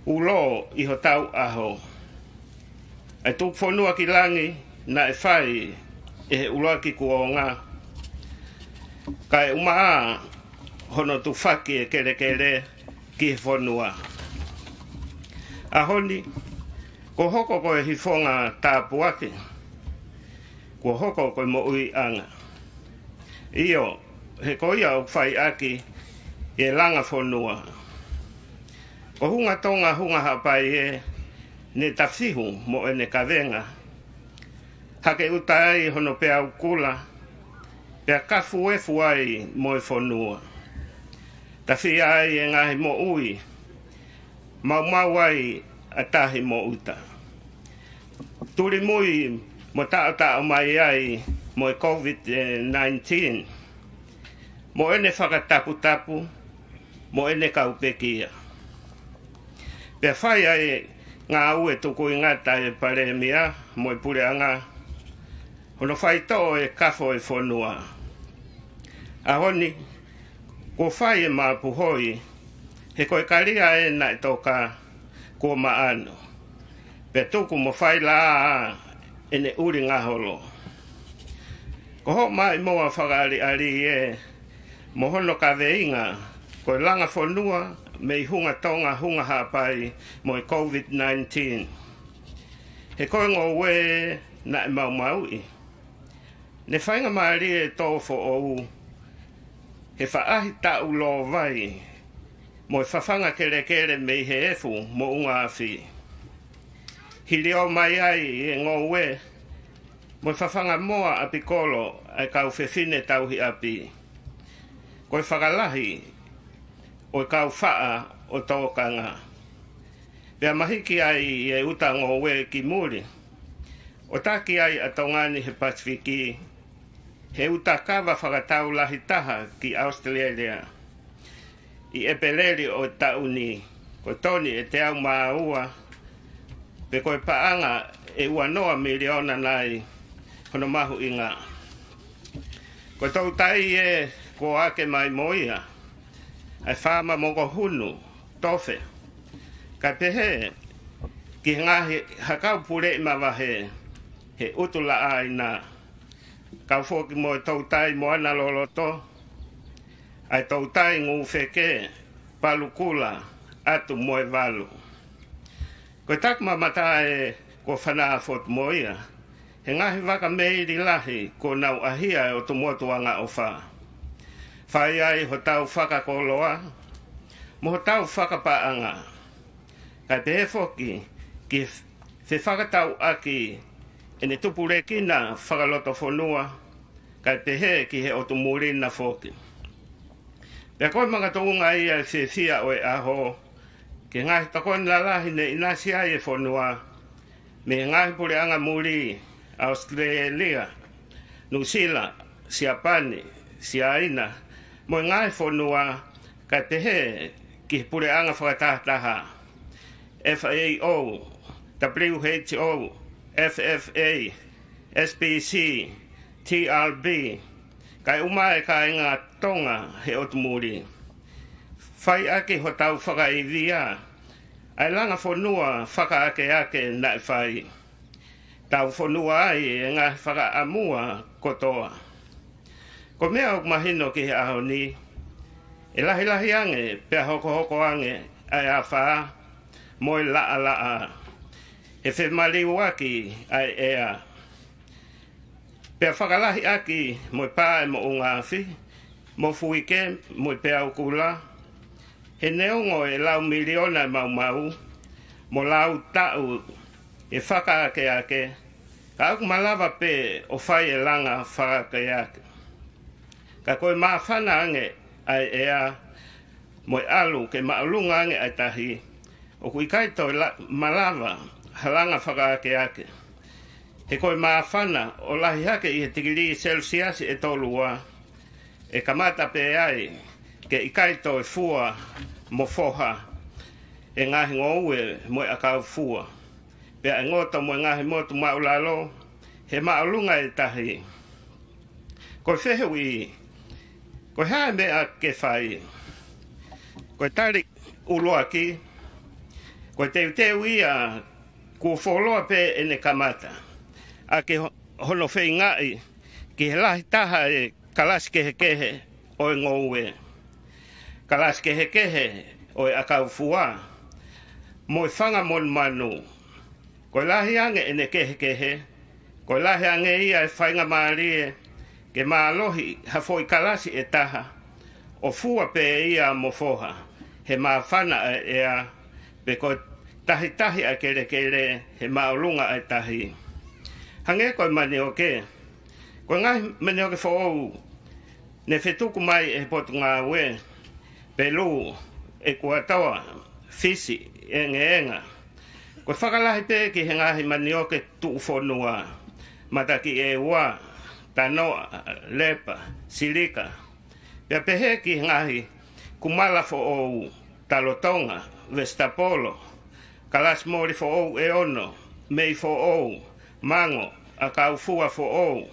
ulo ʻi hotau ʻaho. ʻA e tuku fonua ki langi naʻe fai ʻe he ʻuluaki kuonga, kae ʻumaʻā hono tufaki e kelekele ki he fonua. ʻAho ni, kuo hoko ko e hifonga tāpuaki, kuo hoko ko e moʻuiʻanga. ʻIo, he ko ia ʻoku fai ʻaki e langa fonua. Ko Hunga Tonga Hunga Haʻapai ē, ne tafihu mo ʻene kavenga, hake ʻuta ai hono peau kula, pea kafu efu ai mo e fonua. Tafia ai e ngaahi moʻui, maumau ai ʻa tahi mo ʻuta. Tulimui mo taʻotaʻo mai ai mo e COVID nineteen, mo ʻene fakataputapu, mo ʻene kau pekia. Pea fai ai ngāue tukuingata e Palēmia mo e Puleʻanga, hono faitoʻo e kafo e fonua. ʻAho ni, kuo fai e mapuhoi, he ko e kalia ē naʻe toka, kuo maʻanu. Pea tuku mo fai lā ʻene ʻuli ngaholo. Ko hoʻo maʻimoa fakaʻaliʻali ē, mo hono kaveinga, ko e langa fonua mei Hunga Tonga Hunga Haʻapai mo e COVID nineteen. He ko e ngoue naʻe maumauʻi. Ne faingamālie e tō foʻou, he faʻahi taʻu lōvai, mo e fafanga kelekele mei he efu moʻunga afi. Hili ō mai ai e ngoue, mo e fafanga moa ʻapikolo ʻa e kau fefine tauhi ʻapi. Ko e fakalahi ʻo e kau faʻa ʻo tōkanga. Pea mahiki ai e ʻuta ngoue ki muli, ʻo taki ai ʻa Tonga ni he Pasifiki, he uta kava fakatau lahi taha ki ʻAositelēlia ʻi ʻEpeleli ʻo e taʻu ni, ko e toni ʻe teau mā ua, pe ko e paʻanga ʻe ua noa miliona nai hono mahuʻinga. Ko e toutai ē kuo ake mai mo ia, ʻa e faama mokohunu, tofe, kae pehē ki he ngaahi hakau puleʻi mavahe, he ʻutu laʻaina, kau foki mo e toutai moana loloto, ʻa e toutai ngūfeke, palukula, ʻatu mo e valu. Ko e taki mamata ē kuo fanā fotu mo ia, he ngaahi vaka meili lahi kuo nau ʻahia ʻe ʻOtu Motu Angaʻofa. Fai ai hotau fakakoloa, mo hotau fakapaʻanga. Kae pehē foki ki he fefakatauʻaki ʻene tupulekina fakalotofonua, kae pehē ki he ʻotu muli na foki. Pea ko e makatuʻunga ia e fiefia ʻo e ʻaho, ki he ngaahi tokoni lalahi ne ʻinasi ai e fonua, mei he ngaahi puleʻanga muli, ʻAositelēlia, Nuʻusila, Siapani, Siaina, mo e ngaahi fonua, kae pehē ki he puleʻanga fakatahataha, F A O, W H O, F F A, S P C, T R B, kae ʻumaʻā e kāinga Tonga he ʻotu muli. Fai ʻaki hotau fakaivia ʻa e langa fonua fakaakeake naʻe fai. Tau fonua ai e ngaahi fakaʻamua kotoa. Ko e meʻa ʻoku mahino ki he ʻaho ni, ʻe lahilahi ange pea hokohoko ange ʻa e afā mo e laʻalaʻā, he femaliuaki ʻa e ʻea. Pea fakalahi ʻaki mo e pā ʻa e moʻunga afi, mo fuike, mo e peau kula, he neongo e lau miliona e maumau, mo lau taʻu e fakaakeake, ka ʻoku malava pē ʻo fai e langa fakaakeake. Ka ko e māfana ange ʻa e ʻea mo e ʻalu ke māʻolunga ange ʻa e tahi, ʻoku ʻikai toe la-, malava ha langa fakaakeake. He ko e māfana ʻo lahi hake ʻi he tikilī selisiasi ʻe tolu ua, ʻe kamata pē ai ke ʻikai toe fua mo foha e ngaahi ngoue mo e ʻakau fua, pea ʻe ngoto mo e ngaahi motu māʻulalo he māʻolunga e tahi. Ko e fehuʻi, ko e hā e meʻa ke fai? Ko e tali ʻuluaki, ko e teuteu ia kuo fuoloa pē ʻene kamata, ʻa ke ho-, hono feingaʻi ki he lahi taha e kalasi kehekehe ʻo e ngoue, kalasi kehekehe ʻo e ʻakau fua, mo e fanga monumanu. Ko e lahi ange ʻene kehekehe, ko e lahi ange ia e faingamālie ke mālohi ha foʻi kalasi ʻe taha, ʻo fua pē ia mo foha, he māfana ʻa e ʻea, pe ko e tahitahi ʻa e kelekele he māʻolunga ʻa e tahi. Hangē ko e manioke, ko e ngaahi manioke foʻou ne fetuku mai ʻe he Potungāue, Pelū, ʻEkuatoa, Fisi, ʻEngeʻenga. Ko e fakalahi pē ki he ngaahi manioke tuʻufonua, Matakiʻeua, Tanoa, Lepa, Silika. Pea pehē ki he ngaahi kumala foʻou, Talotonga, Vesitapolo, kalasi moli foʻou ʻe ono, mei foʻou, mango, ʻakau fua foʻou,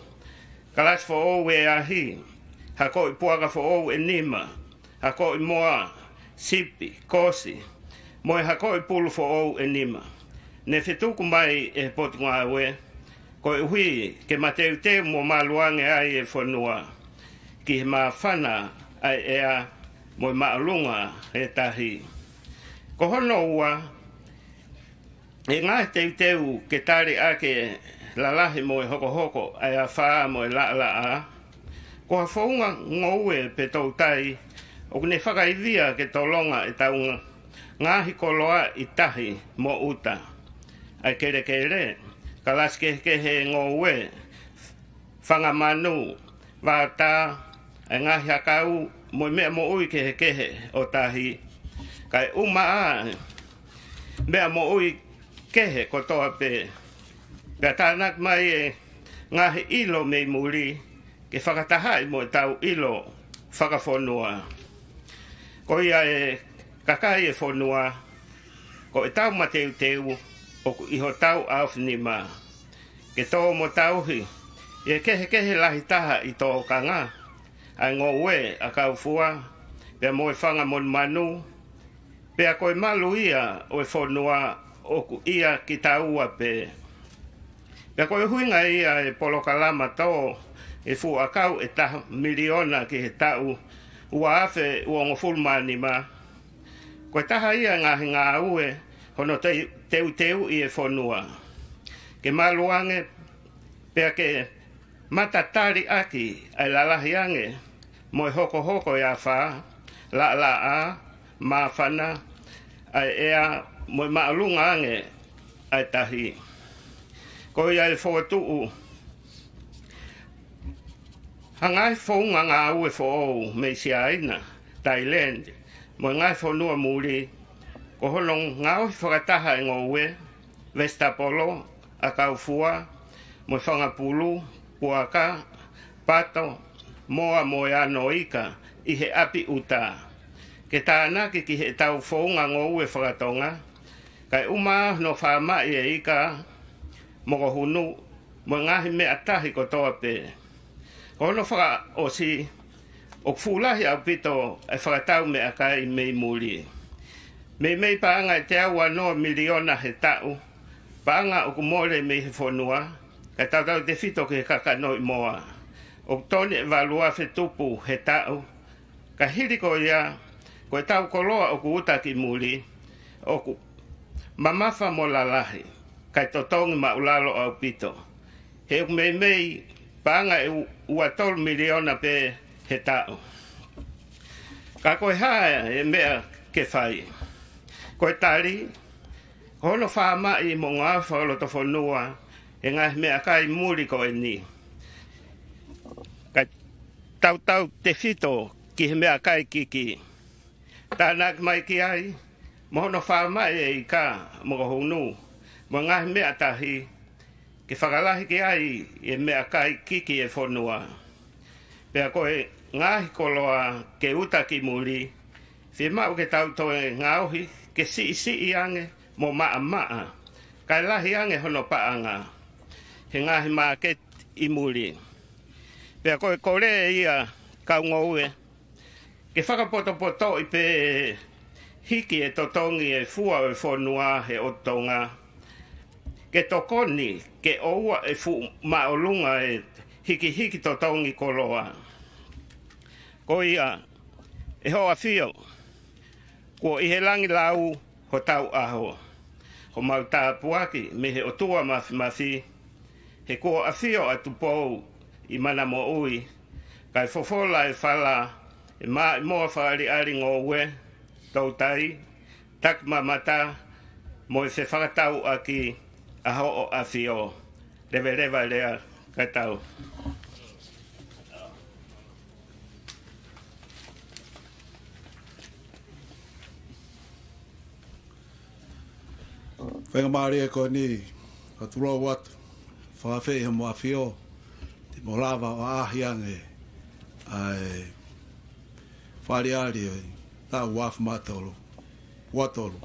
kalasi foʻou ʻe ahi, hakoʻi puaka foʻou ʻe nima, hakoʻi moa, sipi, kosi, mo e hakoʻi pulu foʻou ʻe nima. Ne fetuku mai ʻe he Potungāue, koeʻuhi ke mateuteu mo malu ange ai e fonua ki he māfana ʻa e ʻea mo e māʻolunga e tahi. Ko hono ua, ʻi he ngaahi teuteu ke tali ʻaki e lalahi mo e hokohoko ʻa e afā mo e laʻalaʻā, ko ha founga ngoue pe toutai ʻoku ne fakaivia ke tolonga ʻetau nga-, ngaahi koloa ʻi tahi mo ʻuta. ʻA e kelekele, kalasi kehekehe e ngoue, fanga manu, vātā, ʻa e ngaahi hakau mo e meʻa moʻui kehekehe ʻo tahi, kae ʻumaʻā e meʻa moʻui kehe kotoa pē. Pea tānaki mai e ngaahi ʻilo mei muli, ke fakatahaʻi mo ʻetau ʻilo fakafonua. Ko ia ʻe kakai e fonua, ko ʻetau mateuteu ʻoku ʻi hotau ʻaofinima ke tō mo tauhi ʻi he kehekehe lahi taha ʻi tōkanga ʻa e ngoue ʻa Kaufua pea mo e fanga monumanu, pea ko e malu ia ʻo e fonua ʻoku ʻia kitaua pē. Pea ko e ʻuhinga ia e polokalama tō e fuʻu ʻakau ʻe taha miliona ki he taʻu ua afe uongofulu mā nima. Ko e taha ia e ngaahi ngāue hono teu-, teuteuʻi e fonua ke malu ange, pea ke matatali ʻaki ʻa e lalahi ange mo e hokohoko e afā, laʻalaʻā, māfana, ʻa e ʻea mo e māʻolunga ange ʻa e tahi. Ko ia e fokotuʻu ha ngaahi founga ngāue foʻou mei Siaina, Thailand, mo e ngaahi fonua muli, ko hono ngaohi fakataha e ngoue, vesitapolo, ʻakau fua, mo e fanga pulu, puaka, pato, moa mo e ano ika ʻi he ʻapi ʻuta, ke tānaki ki heʻetau founga ngoue fakatonga, kae ʻumaʻā hono faamaʻi e ika, mokohunu, mo e ngaahi meʻa tahi kotoa pē. Ko hono fakaʻosi, ʻoku fuʻu lahi ʻaupito e fakatau meʻakai mei muli. Meimei paʻanga ʻe teau uanoa miliona he taʻu, paʻanga ʻoku mole mei he fonua, kae tautautefito ki he kakanoʻi moa, ʻoku toni ʻe valu afe tupu he taʻu. Ka hili ko ia, ko ʻetau koloa ʻoku uta ki muli, ʻoku mamafa mo lalahi, kae totongi maʻulalo ʻaupito. He ʻoku meimei paʻanga ʻe u-, ua tolu miliona pē he taʻu. Ka ko e hā e meʻa ke fai? Ko e tali, ko hono faamaʻi mo ngāue fakalotofonua e ngaahi meʻakai muli ko eni, kae tautautefito ki he meʻakai kiki. Tānaki mai ki ai, mo hono faamaʻi e ika, mokohunu, mo e ngaahi meʻa tahi, ke fakalahi ki ai e meʻakai kiki e fonua. Pea ko e ngaahi koloa ke uta ki muli, fiemaʻu ke tau toe ngaohi ke siʻisiʻi ange mo maʻamaʻa, kae lahi ange hono paʻanga he ngaahi māketi ʻi muli. Pea ko e kole ia kau ngoue, ke fakapotopotoʻi pē hiki e totongi e fua ʻo e fonua he ʻotu Tonga, ke tokoni ke ʻoua ʻe fuʻu māʻolunga e hikihiki totongi koloa. Ko ia, ʻe Hoʻo ʻAfio, kuo ʻi he langi lau hotau ʻaho. Ko homau tāpuaki mei he ʻOtua Mafimafi, he kuo ʻafio ʻa Tupou ʻi Mana Moʻui, kae fofola e fala e maʻimoa fakaʻaliʻali ngoue, toutai, takimamata, mo e fefakatauʻaki ʻa Hoʻo ʻAfio. Leveleva e lea, kae tau. Faingamālie ko eni, ka tulou atu, fafei he mo ʻAfio, te mo lava ʻo ʻaʻahi ange ʻa e fakaʻaliʻali ʻo e taʻu ua afe mā tolu, ua tolu.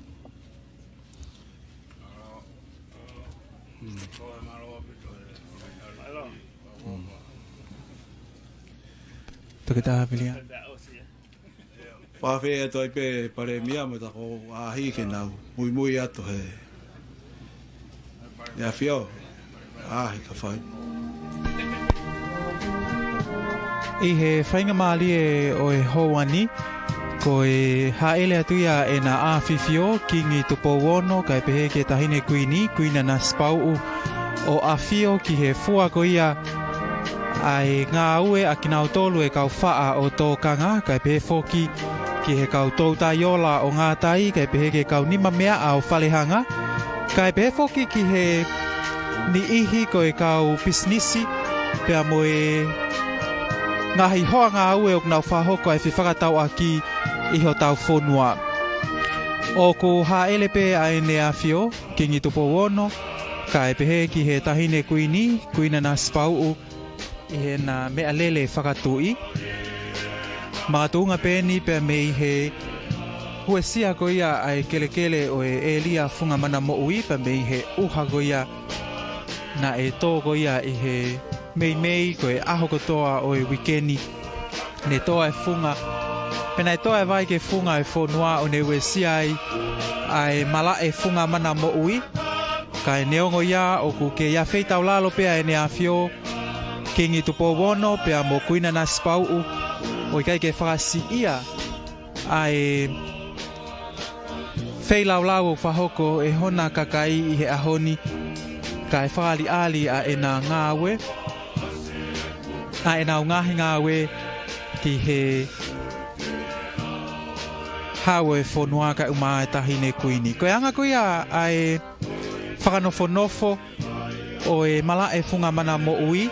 Mm. Mm. Toketā Viliami. Fafei atu ai pē Palēmia mo e taʻu ʻaʻahi ke nau muimui atu he ʻe ʻAfio, ʻaʻahi ka fai. ʻI he faingamālie ʻo e houa ni, ko e hāʻele atu ia ʻEna ʻAfifio, Kingi Tupou Ono, kae pehē ki he Taʻahine Kuini, Kuini Nanasipauʻu, ʻo ʻafio ki he fua ko ia ʻa e ngāue ʻa kinautolu e kau faʻa ʻo Tōkanga, kae pehē foki ki he kau toutai ola ʻo Ngātai, kae pehē ki he kau nimameaʻa ʻo Falehanga, kae pehē foki ki he niʻihi ko e kau pisinisi, pea mo e ngaahi hoa ngāue ʻoku nau fakahoko ʻa e fefakatauʻaki ʻi hotau fonua. ʻOku hāʻele pē ʻa ʻEne ʻAfio, Kingi Tupou Ono, kae pehē ki he Taʻahine Kuini, Kuini Nanasipauʻu, ʻi heʻena meʻalele fakatuʻi. Makatuʻunga pē eni pea mei he uesia ko ia ʻa e kelekele ʻo e ʻēlia Funga Mana Moʻui, pea mei he ʻuha ko ia naʻe tō ko ia ʻi he meimei ko e ʻaho kotoa ʻo e uike ni. Ne tō ʻa e funga, pea naʻe tō ʻa e vai ki he funga ʻo e fonua ʻo ne uesia ai ʻa e malaʻe Funga Mana Moʻui. Kae neongo ia ʻoku kei afeitaulalo pē ʻa ʻEne ʻAfio, Kingi Tupou Ono pea mo Kuini Nanasipauʻu, ʻo ʻikai ke fakasiʻia ʻa e feilaulau ʻoku fakahoko ʻe hona kakai ʻi he ʻaho ni, kae fakaʻaliʻali ʻa ʻena ngāue, ʻa ʻenau ngaahi ngāue ki he hau ʻo e fonua kae ʻumaʻā e Taʻahine Kuini. Ko e anga ko ia ʻa e fakanofonofo ʻo e malaʻe Funga Mana Moʻui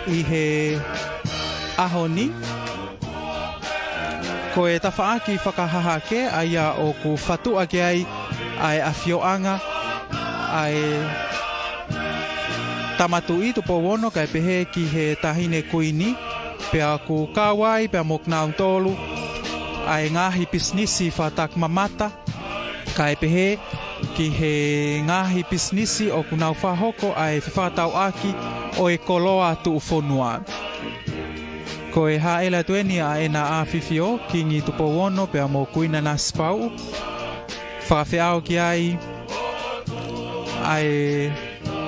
ʻi he ʻaho ni. Ko e tafaʻaki fakahahake ʻa ia ʻoku fatuʻa ki ai ʻa e ʻafioʻanga ʻa e Tama Tuʻi Tupou Ono kae pehē ki he Taʻahine Kuini, pea ʻoku kau ai pea mo kinautolu ʻa e ngaahi pisinisi fakatakimamata, kae pehē ki he ngaahi pisinisi ʻoku nau fakahoko ʻa e fefakatauʻaki ʻo e koloa tuʻufonua. Ko e hāʻele atu eni ʻa ʻEna ʻAfifio, Kingi Tupou Ono pea mo Kuini Nanasipauʻu, fakafeʻao ki ai ʻa e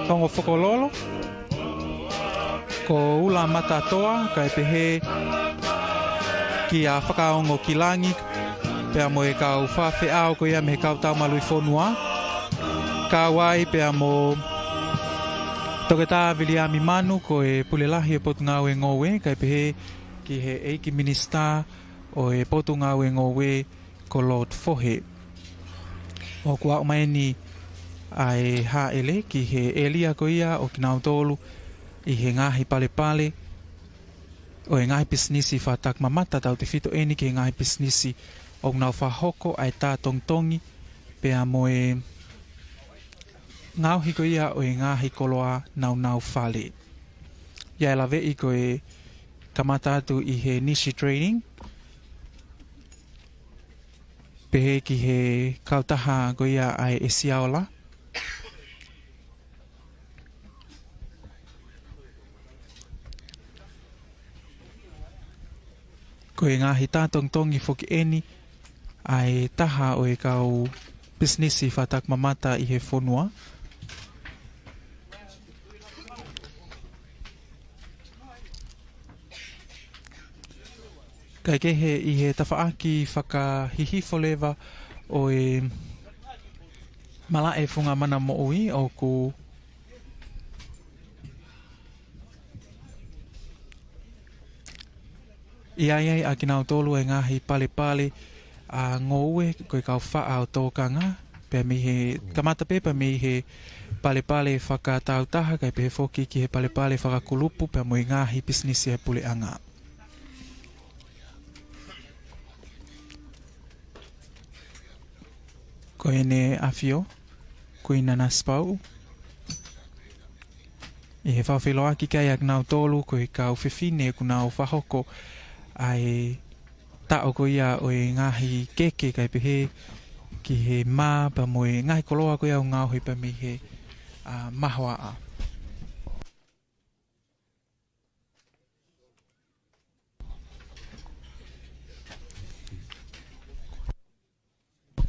ongo fokololo, ko Ula Matatoa, kae pehē kia Fakaongo ki Langi, pea mo e kau fakafeʻao ko ia mei he kau tau maluʻi fonua, kau ai pea mo Toketā Viliami Manu, ko e Pule Lahi ʻo e Potungāue Ngoue, kae pehē ki he ʻEiki Minisitā ʻo e Potungāue Ngoue, ko Lord Fohe. ʻOku aʻu mai eni ʻa e hāʻele ki he ʻēlia ko ia ʻo kinautolu ʻi he ngaahi palepale ʻo e ngaahi pisinisi fakatakimamata, tautefito eni ki he ngaahi pisinisi ʻoku nau fakahoko ʻa e tā tongitongi pea mo e ngaohi ko ia ʻo e ngaahi koloa naunau fale. ʻA ia ʻe laveʻi ko e kamata atu ʻi he Nishi Trading, pehē ki he kautaha ko ia ʻa e ʻEsiaola. Ko e ngaahi tā tongitongi foki eni ʻa e taha ʻo e kau pisinisi fakatakimamata ʻi he fonua. Kae kehe, ʻi he tafaʻaki fakahihifo leva ʻo e malaʻe Funga Mana Moʻui, ʻoku ʻi ai ʻa kinautolu ʻa e ngaahi palepale ʻa ngoue, ko e kau faʻa ʻo tōkanga, pea mei he kamata pē pea mei he palepale fakatāutaha, kae pehē foki ki he palepale fakakulupu, pea mo e ngaahi pisinisi ʻa e puleʻanga. Ko ʻEne ʻAfio, Kuini Nanasipauʻu, ʻi he fakafeʻiloaki ki ai ʻa kinautolu ko e kau fefine ʻoku nau fakahoko ʻa e taʻo ko ia ʻo e ngaahi keke, kae pehē ki he mā pea mo e ngaahi koloa ko ia ʻoku ngaohi pea mei he, ʻa, mahoaʻa.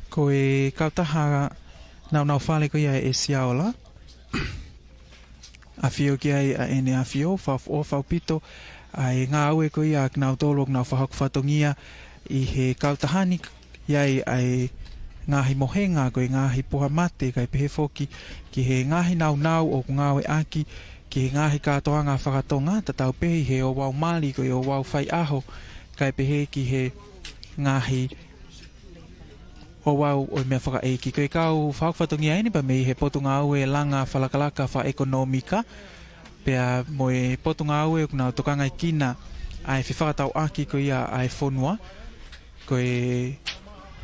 Ko e kautaha naunau fale ko ia ʻa e ʻEsiaola, ʻafio ki ai ʻa ʻEne ʻAfio, fakaʻofoʻofa ʻaupito ʻa e ngāue ko ia ʻa kinautolu ʻoku nau fakahoko fatongia ʻi he kautaha ni, ʻi ai ʻa e ngaahi mohenga ko e ngaahi puha mate, kae pehē foki ki he ngaahi naunau ʻoku ngāueʻaki ki he ngaahi kātoanga fakatonga, tatau pē ʻi he ouau mali, ko e ouau faiʻaho, kae pehē ki he ngaahi ouau ʻo e meʻa fakaʻeiki. Ko e kau fakahoko fatongia eni pea mei he Potungāue Langa Fakalakalaka Fakaʻekonōmika, pea mo e Potungāue ʻoku nau tokangaekina ʻa e fefakatauʻaki ko ia ʻa e fonua. Ko e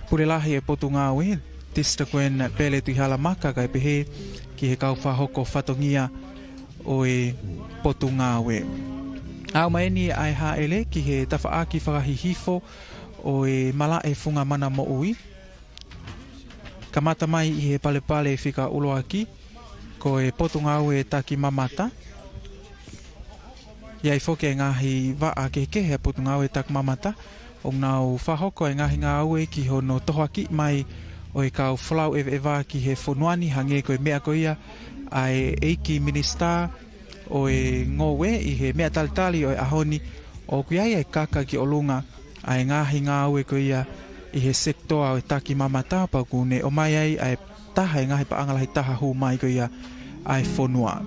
Pule Lahi ʻo e Potungāue, Tisita Kuini Pele Tuʻihalamaka, kae pehē ki he kau fakahoko fatongia ʻo e Potungāue. Aʻu mai eni ʻa e hāʻele ki he tafaʻaki fakahihifo ʻo e malaʻe funga mana moʻui. Kamata mai ʻi he palepale fika ʻuluaki, ko e Potungāue Takimamata. ʻI ai foki e ngaahi vaʻa kehekehe ʻa e Potungāue Takimamata, ʻoku nau fakahoko e ngaahi ngāue ki hono tohoakiʻi mai ʻo e kau folau ʻeveʻeva ki he fonua ni, hangē ko e meʻa ko ia ʻa e ʻEiki Minisitā ʻo e Ngoue ʻi he meʻa talitali ʻo e ʻaho ni, ʻoku ʻi ai e kaka ki ʻolunga ʻa e ngaahi ngāue ko ia ʻi he sekitoa ʻo e takimamata, pea ʻoku ne ʻomai ai ʻa e taha e ngaahi paʻanga lahi taha hū mai ko ia ʻa e fonua.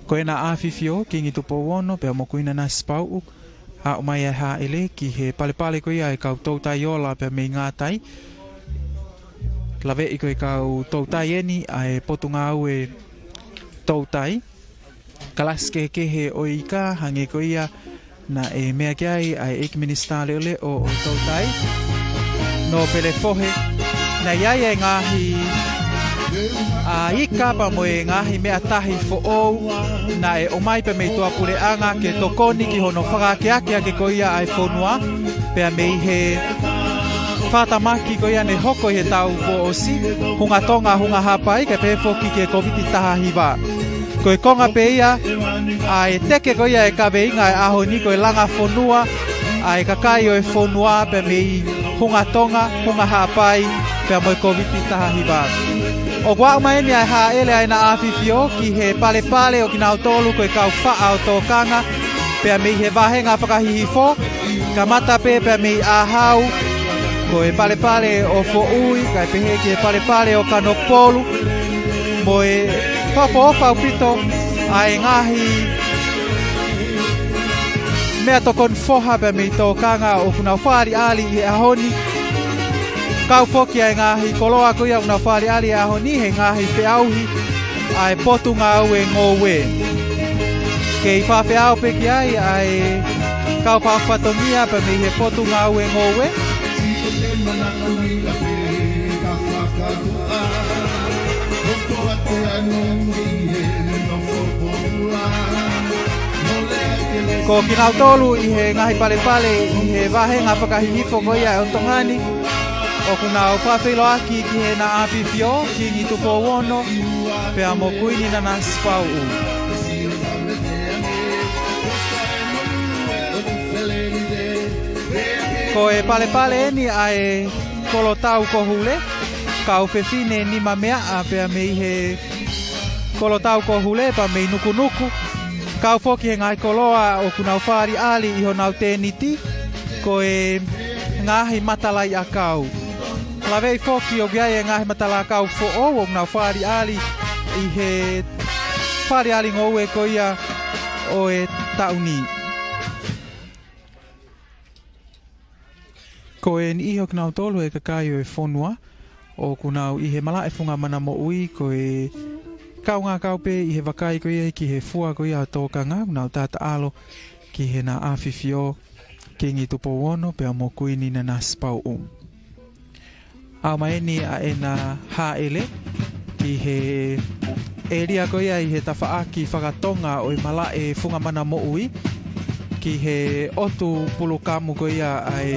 Ko ʻEna ʻAfifio Kingi Tupou Ono pea mo Kuini Nanasipauʻu, aʻu mai e hāʻele ki he palepale ko ia e kau toutai ola pea mei Ngātai. Laveʻi ko e kau toutai eni ʻa e Potungāue Toutai. Kalasi kehekehe ʻo e ika, hangē ko ia naʻe meʻa ki ai ʻa e ʻEiki Minisitā Leʻoleʻo ʻo e Toutai, Nōpele Fohe. Naʻe ʻi ai e ngaahi, ʻa, ika pea mo e ngaahi meʻa tahi foʻou naʻe ʻomai pea mei tuʻapuleʻanga ke tokoni ki hono fakaakeake ake ko ia ʻa e fonua, pea mei he fakatamaki ko ia ne hoko ʻi he taʻu kuo ʻosi, Hunga Tonga, Hunga Haʻapai, kae pehē foki ki he Kōviti taha hiva. Ko e konga pē ia ʻa e teke ko ia e kaveinga e ʻaho ni, ko e langa fonua ʻa e kakai ʻo e fonua pea mei Hunga Tonga, Hunga Haʻapai, pea mo e Kōviti taha hiva. ʻOku aʻu mai eni ʻa e hāʻele ʻa ʻEna ʻAfifio ki he palepale ʻo kinautolu ko e kau faʻa ʻo Tōkanga, pea mei he vāhenga fakahihifo, kamata pē pea mei ʻAhau, ko e palepale ʻo Foʻui, kae pehē ki he palepale ʻo Kanokupolu, mo e fakaʻofoʻofa ʻaupito ʻa e ngaahi meʻatokoni foha pea mei Tōkanga ʻoku nau fakaʻaliʻali ʻi he ʻaho ni. Kau foki ʻa e ngaahi koloa ko ia ʻoku nau fakaʻaliʻali ʻi he ʻaho ni he ngaahi feʻauhi ʻa e Potungāue Ngoue. Kei fakafeʻao pē ki ai ʻa e kau fakafatongia pea mei he Potungāue Ngoue. Ko kinautolu ʻi he ngaahi palepale ʻi he vāhenga fakahihifo ko ia ʻo Tonga ni, ʻoku nau fakafeʻiloaki ki he ʻEna ʻAfifio Kingi Tupou Ono pea mo Kuini Nanasipauʻu. Ko e palepale eni ʻa e Kolotau ko Hule, kau fefine nima meaʻa pea mei he Kolotau ko Hule pea mei Nukunuku. Kau foki he ngaahi koloa ʻoku nau fakaʻaliʻali ʻi honau tēniti, ko e ngaahi matalaʻiʻakau. Laveʻi foki ʻoku ʻi ai e ngaahi matalaʻiʻakau foʻou ʻoku nau fakaʻaliʻali ʻi he fakaʻaliʻali ngoue ko ia ʻo e taʻu ni. Ko e niʻihi ʻo kinautolu e kakai ʻo e fonua ʻoku nau ʻi he malaʻe funga mana moʻui, ko e kaungā kau pē ʻi he vakai ko ia ki he fua ko ia ʻo Tōkanga, ʻoku nau taʻataʻalo ki he ʻEna ʻAfifio Kingi Tupou Ono pea mo Kuini Nanasipauʻu. Aʻu mai eni ʻa ʻEna hāʻele ki he ʻēlia ko ia ʻi he tafaʻaki fakatonga ʻo e malaʻe funga mana moʻui, ki he ʻotu pulukamu ko ia ʻa e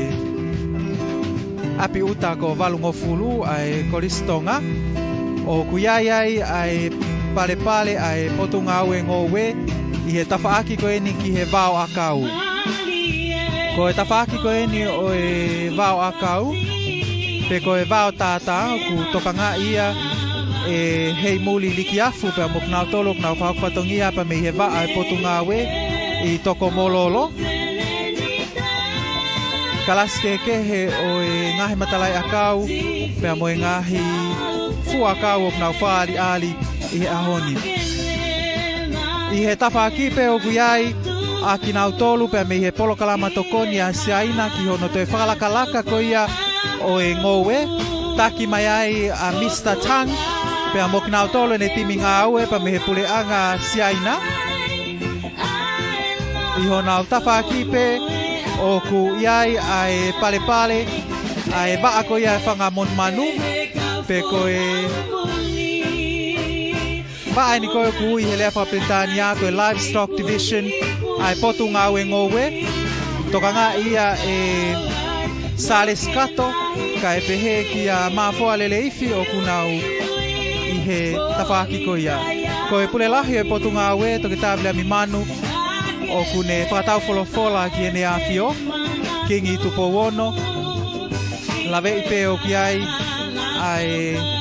ʻapi ʻuta ko Valungofulu ʻa e Kolisi Tonga, ʻoku ʻi ai ai ʻa e palepale ʻa e Potungāue Ngoue ʻi he tafaʻaki ko eni ki he vao ʻakau. Ko e tafaʻaki ko eni ʻo e vao ʻakau, pe ko e vao tātā, ʻoku tokangaʻi ia ʻe Heimuli Likiafu pea mo kinautolu ʻoku nau fakahoko fatongia pea mei he vaʻa e Potungāue ʻi Tokomololo. Kalasi kehekehe ʻo e ngaahi matalaʻiʻakau pea mo e ngaahi fua ʻakau ʻoku nau fakaʻaliʻali ʻi he ʻaho ni. ʻI he tafaʻaki pē ʻoku ʻi ai ʻa kinautolu pea mei he polokalama tokoni ʻa Siaina ki hono toe fakalakalaka ko ia ʻo e ngoue, taki mai ai ʻa Misa Tang pea mo kinautolu ʻene timi ngāue pea mei he puleʻanga Siaina. ʻI honau tafaʻaki pē ʻoku ʻi ai ʻa e palepale ʻa e vaʻa ko ia e fanga monumanu, pe ko e Pea ʻa eni ko ē ʻoku ui he lea faka-Pilitānia ko e Livestock Division ʻa e Potungāue Ngoue. Tokangaʻi ia ʻe Sālesi Kato, kae pehē kia Mafoa Leleifi ʻoku nau ʻi he tafaʻaki ko ia. Ko e Pule Lahi ʻo e Potungāue, Toketā Viliami Manu, ʻoku ne fakatau folofola ki heʻene ʻAfio, Kingi Tupou Ono. Laveʻi pē ʻoku ʻi ai ʻa e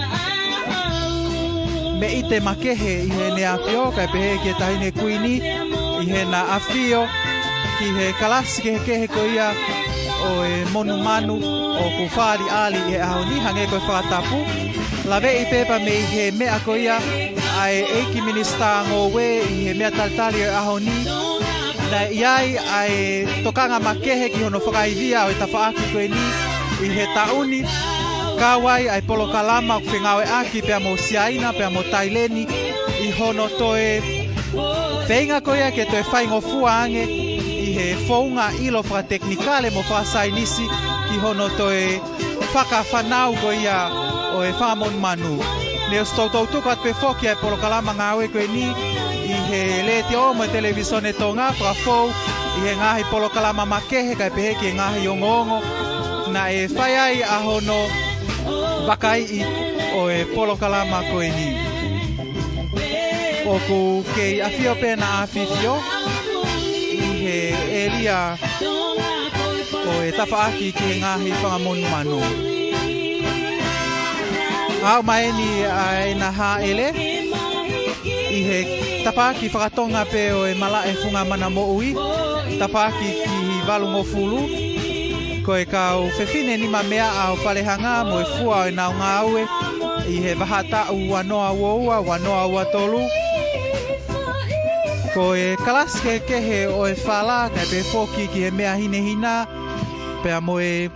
meʻite makehe ʻi heʻene ʻAfio, kae pehē ki he Taʻahine Kuini, ʻi heʻena ʻafio ki he kalasi kehekehe ko ia ʻo e monumanu ʻoku fakaʻaliʻali ʻi he ʻaho ni, hangē ko e fakatapu. Laveʻi pē pea mei he meʻa ko ia ʻa e ʻEiki Minisitā Ngoue ʻi he meʻa talitali ʻo e ʻaho ni, naʻe ʻi ai ʻa e tokanga makehe ki hono fakaivia ʻo e tafaʻaki ko eni ʻi he taʻu ni, kau ai ʻa e polokalama ʻoku fengāueʻaki pea mo Siaina, pea mo Taileni, ʻi hono toe feinga ko ia ke toe faingofua ange ʻi he founga ʻilo fakatekinikale mo fakasaienisi ki hono toe fakafānau ko ia ʻo e fanga monumanu. Ne ʻosi toutou tuku atu pē foki ʻa e polokalama ngāue ko eni ʻi he Letiō mo e Televīsone Tonga, fakafou ʻi he ngaahi polokalama makehe kae pehē ki he ngaahi ongoongo naʻe fai ai ʻa hono vakaiʻi ʻo e polokalama ko eni. ʻOku kei ʻafio pē ʻEna ʻAfifio ʻi he ʻēlia ʻo e tafaʻaki ki he ngaahi fanga monumanu. Aʻu mai eni ʻa ʻEna Hāʻele ʻi he tafaʻaki fakatonga pē ʻo e malaʻe funga mana moʻui, tafaʻaki ki he valungofulu. Ko e kau fefine nimameaʻa ʻo Falehanga mo e fua ʻo ʻenau ngāue ʻi he vahaʻa taʻu ua noa ua ua, ua noa ua tolu. Ko e kalasi kehekehe ʻo e fala, kae pehē foki ki he meʻa hinehina, pea mo e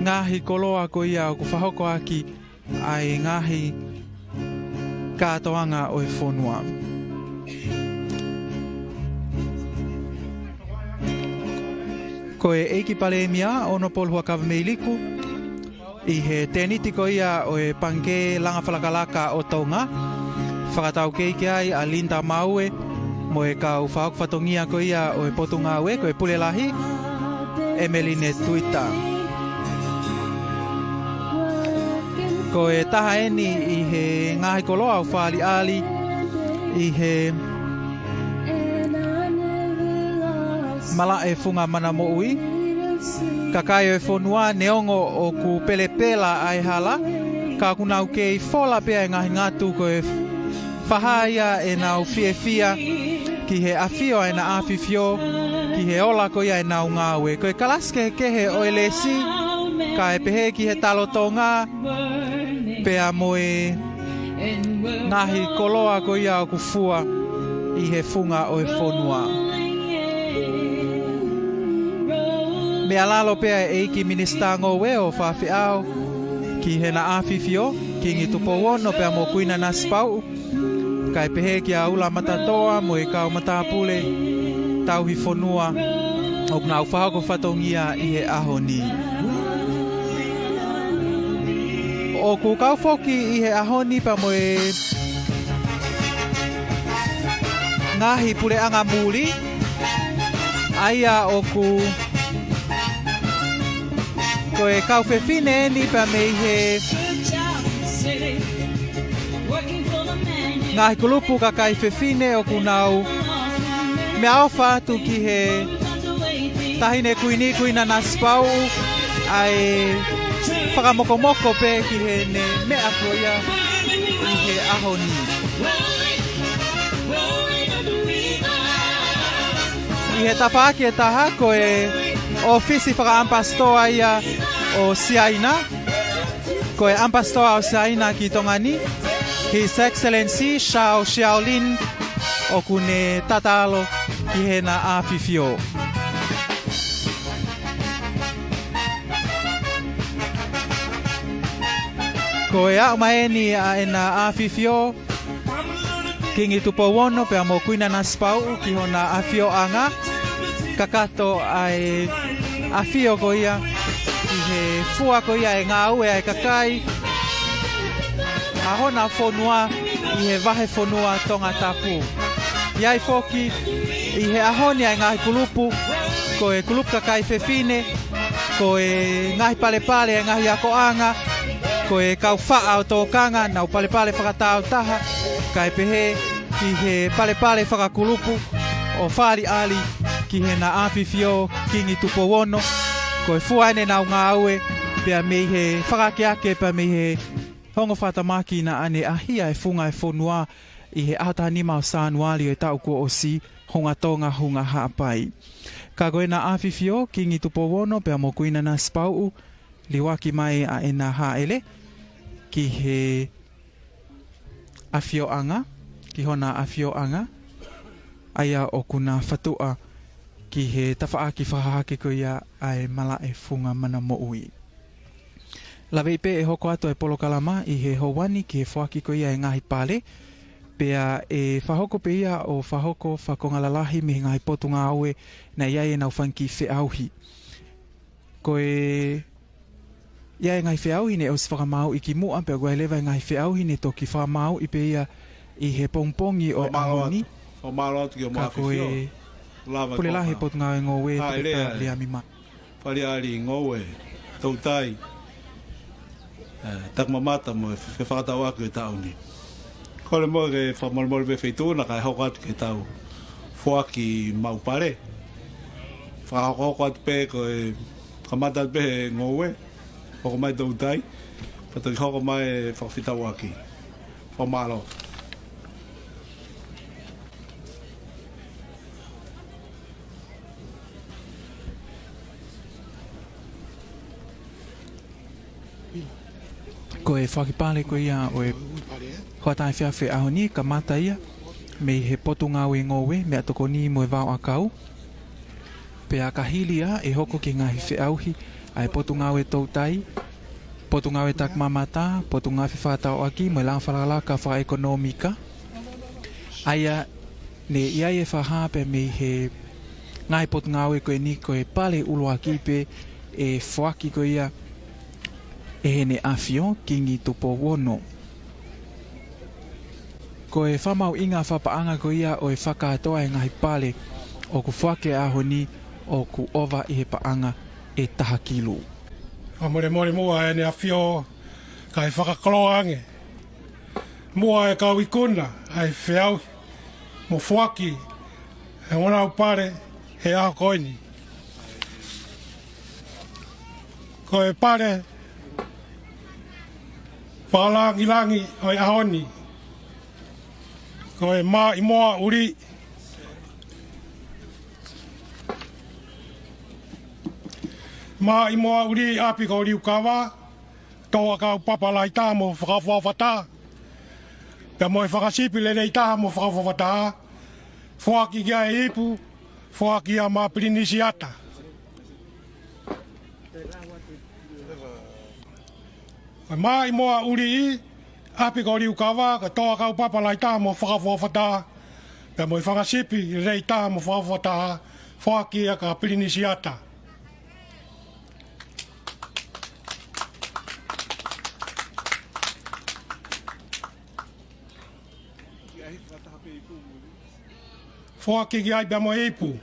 ngaahi koloa ko ia ʻoku fakahoko ʻaki ʻa e ngaahi kātoanga ʻo e fonua. Ko e ʻEiki Palēmia, ʻOnopolo Huʻakavameiliku, ʻi he tēniti ko ia ʻo e Pangikē Langa Fakalakalaka ʻo Tonga, fakataukei ki ai ʻa Linda Maue, mo e kau fakahoko fatongia ko ia ʻo e Potungāue, ko e Pule Lahi, ʻEmeline Tuita. Ko e taha eni ʻi he ngaahi koloa ʻoku fakaʻaliʻali ʻi he malaʻe funga mana moʻui. Kakai ʻo e fonua, neongo ʻoku pelepela ʻa e hala, ka ʻoku nau kei fola pē ʻa e ngaahi ngatu ko e fakahā ia ʻenau fiefia ki he ʻafio ʻa ʻEna ʻAfifio, ki he ola ko ia ʻenau ngāue. Ko e kalasi kehekehe ʻo e lesi, kae pehē ki he talo Tonga, pea mo e ngaahi koloa ko ia ʻoku fua ʻi he funga ʻo e fonua. Meʻa lalo pē ʻa e ʻEiki Minisitā Ngoue ʻo Fafeʻao ki heʻEna ʻAfifio, Kingi Tupou Ono pea mo Kuini Nanasipauʻu, kae pehē kia Ula Matatoa mo e kau matāpule tauhi fonua ʻoku nau fakahoko fatongia ʻi he ʻaho ni. ʻOku kau foki ʻi he ʻaho ni pea mo e ngaahi puleʻanga muli, ʻa ia ʻoku, ko e kau fefine eni pea mei he ngaahi kulupu kakai fefine ʻoku nau meʻaʻofa atu ki he Taʻahine Kuini, Kuini Nanasipauʻu, ʻa e fakamokomoko pē ki heʻene meʻa ko ia ʻi he ʻaho ni. ʻI he tafaʻaki ʻe taha, ko e ʻōfisi fakaʻamipasitoa ia ʻo Siaina, ko e ʻamipasitoa ʻo Siaina ki Tonga ni, His Excellency Xiao Xiaolin, ʻoku ne tatalo ki heʻEna ʻAfifio. Ko e aʻu mai eni ʻa ʻEna ʻAfifio, Kingi Tupou Ono pea mo Kuini Nanasipauʻu ki hona ʻafioʻanga, kakato ʻa e ʻafio ko ia ʻi he fua ko ia e ngāue ʻa e kakai ʻa hona fonua, ʻi he vahefonua Tongatapu. ʻI ai foki ʻi he ʻaho ni ʻa e ngaahi kulupu, ko e kulupu kakai fefine, ko e ngaahi palepale ʻa e ngaahi akoʻanga, ko e kau faʻa ʻo tōkanga, nau palepale fakatāutaha, kae pehē ki he palepale fakakulupu ʻo fāliʻali ki heʻena ʻAfifio Kingi Tupou Ono, ko e fua ʻenau ngāue, pea mei he fakaakeake, pea mei he ongo fakatamaki naʻa ne ʻahia e funga e fonua ʻi he ʻaho taha nima ʻo Sānuali ʻo e taʻu kuo ʻosi, Hunga Tonga, Hunga Haʻapai. Ka ko ʻena ʻAfifio Kingi Tupou Ono pea mo Kuini Nanasipauʻu, liuaki mai ʻa ʻena hāʻele ki he ʻafioʻanga, ki hona ʻafioʻanga, ʻa ia ʻoku na fatuʻa ki he tafaʻaki fakahahake ko ia ʻa e malaʻe funga mana moʻui. Laveʻi pē ʻe hoko atu e polokalama ʻi he houa ni ki he foaki ko ia e ngaahi pale, pea ʻe fakahoko pē ia ʻo fakahoko fakakonga lalahi mei he ngaahi potungāue naʻe ʻi ai ʻenau fanga kiʻi feʻauhi. Ko e ʻi ai e ngaahi feʻauhi ne ʻosi fakamāuʻi kimuʻa, pea ʻoku ʻi ai leva e ngaahi feʻauhi ne toki fakamāuʻi pē ia ʻi he pongipongi ʻo e ʻaho ni. Fakamālō atu ki hoʻomo ʻAfifio. Ka ko e Pule Lahi e Potungāue Ngoue, Toketā Liami Mā. Fāliʻali Ngoue, Toutai, ē, Takimamata mo e Fefakatauʻaki ʻo e taʻu ni. Kole muʻa ke fakamolemole pē Feituʻuna kae hoko atu ki heʻetau foaki maʻu pale. Fakahokohoko atu pē ko e kamata atu pē he ngoue, hoko mai Toutai, pea toki hoko mai e fakafetauʻaki. Fakamālō. Ko e foaki pale ko ia ʻo e hoʻatā efiafi ʻaho ni, kamata ia mei he Potungāue Ngoue, Meʻatokoni mo e Vaoʻakau. Pea ka hili ia ʻe hoko ki he ngaahi feʻauhi ʻa e Potungāue Toutai, Potungāue Takimamata, Potungāue Fefakatauʻaki mo e Langa Fakalakalaka Fakaʻekonōmika. ʻA ia ne ʻi ai e fakahā pē mei he ngaahi potungāue ko eni ko e pale ʻuluaki pē ʻe foaki ko ia ʻe heʻene ʻAfio Kingi Tupou Ono. Ko e fakamahuʻinga fakapaʻanga ko ia ʻo e fakakātoa e ngaahi pale ʻoku foaki he ʻaho ni ʻoku ʻova ʻi he paʻanga ʻe taha kilu. Fakamolemole muʻa ʻEne ʻAfio kae fakakoloa ange muʻa e kau ikuna ʻa e feʻauhi mo foaki e ongo maʻu pale he ʻaho ko eni. Ko e pale fakalāngilangi ʻo e ʻaho ni, ko e Maʻimoa ʻUli, Maʻimoa ʻUli ʻapi ko Liukava, tō ʻakau papa lahi taha mo fakaʻofoʻofa taha, pea mo e fanga sipi lelei taha mo fakaʻofoʻofa taha, foaki ki ai e ipu, foaki ia maʻa Pilinisi Ata. Ko e Maʻimoa ʻUli ʻapi ko Liukava, ko e tō ʻakau papa lahi taha mo fakaʻofoʻofa taha, pea mo e fanga sipi lelei taha mo fakaʻofoʻofa taha, foaki ia kia Pilinisi Ata. Foaki ki ai pea mo e ipu.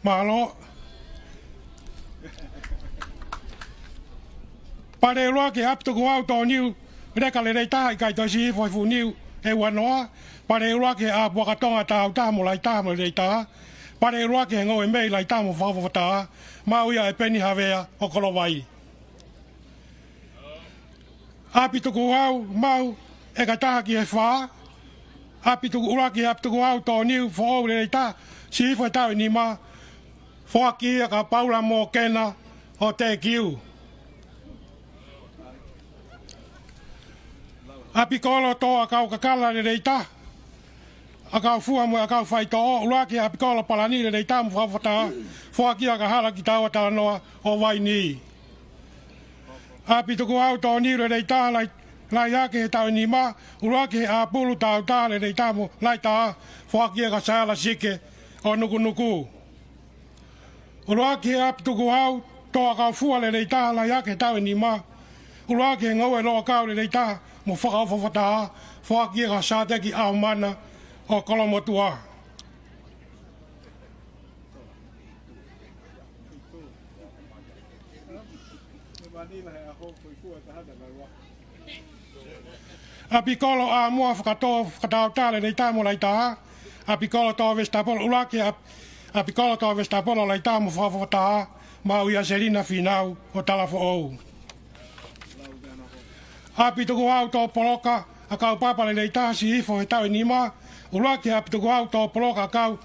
Mālō. Pale ʻuluaki ʻapi Tukuʻau Tōniu, leka lelei taha, ʻikai toe siʻi hifo he fuʻu niu ʻe ua noa. Pale ʻuluaki ʻa Puakatonga, tāutaha mo lahi taha mo lelei taha. Pale ʻuluaki he ngoue mei lahi taha mo fakaʻofoʻofa taha, maʻu ia ʻe Peni Havea ʻo Kolovai. ʻApi Tukuʻau maʻu ʻeka taha ki he fā. ʻApi Tuku ʻUluaki, ʻApi Tukuʻau Tōniu, foʻou lelei taha, siʻi hifo he taʻu ʻe nima, foaki ia kia Paula Mokena ʻo Tekiu. ʻApi Kolo, tō ʻakau kakala lelei taha, ʻakau fua mo e ʻakau faitoʻo. ʻUluaki ʻApikolo Palani Leleitaha mo Fakafakataha, foaki ia kia Hala Kitaua Talanoa ʻo Vaini. ʻApi Tukuhau Tōniu Leleitaha, Lai-, Laihake he taʻu ʻe nima. ʻUluaki ʻApulu Tautaha Leleitaha mo Laitaha, foaki ia kia Saela Sike ʻo Nukunuku. ʻUluaki ʻApi Tukuhau Tō ʻAkau Fua Leleitaha, Laihake he taʻu ʻe nima. ʻUluaki Ngoue Loʻakau Leleitaha mo Fakaʻofoʻofataha, foaki ia kia Sāteki ʻAhomana ʻo Kolomotuʻa. ʻApikolo ʻAmua Fakatō Fakatautaha Leleitaha mo Laitaha. ʻApikolo Tō Vesitapolo, ʻUluaki ʻAp-, ʻApikolo Tō Vesitapolo Laitaha mo Fakaʻofoʻofataha, maʻu ia ʻe Selina Fīnau ʻo Talafoʻou. ʻApi Tukuhau Tō Poloka ʻAkau Papa Leleitaha, Siʻi Hifo he taʻu ʻe nima. ʻUluaki ʻApi Tukuhau Tō Poloka ʻAkau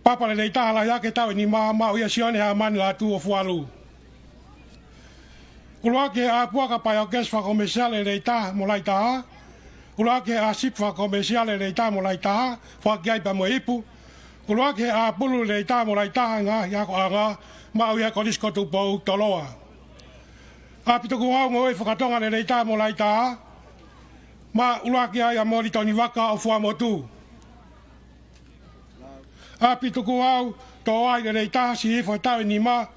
Papa Leleitaha, Laihake he taʻu ʻe nima, maʻu ia ʻe Sione Hāmani Lātū ʻo Fualu. ʻUluaki ʻApuaka Paiokesi Fakakomēsiale Leleitaha mo Laitaha. ʻUluaki ʻAsipi Fakakomēsiale Leleitaha mo Laitaha, foaki ai pea mo e ipu. ʻUluaki ʻApulu Leleitaha mo Laitaha, ngaahi akoʻanga, maʻu ia ʻe Kolisi ko Tupou Toloa. ʻApi Tukuhau Ngoue Fakatonga Leleitaha mo Laitaha, maʻu ʻuluaki ia ʻe Molitoni Vaka ʻo Fuaʻamotu. ʻApi Tukuhau Tō ʻAi Leleitaha, Siʻi Hifo he taʻu ʻe nima,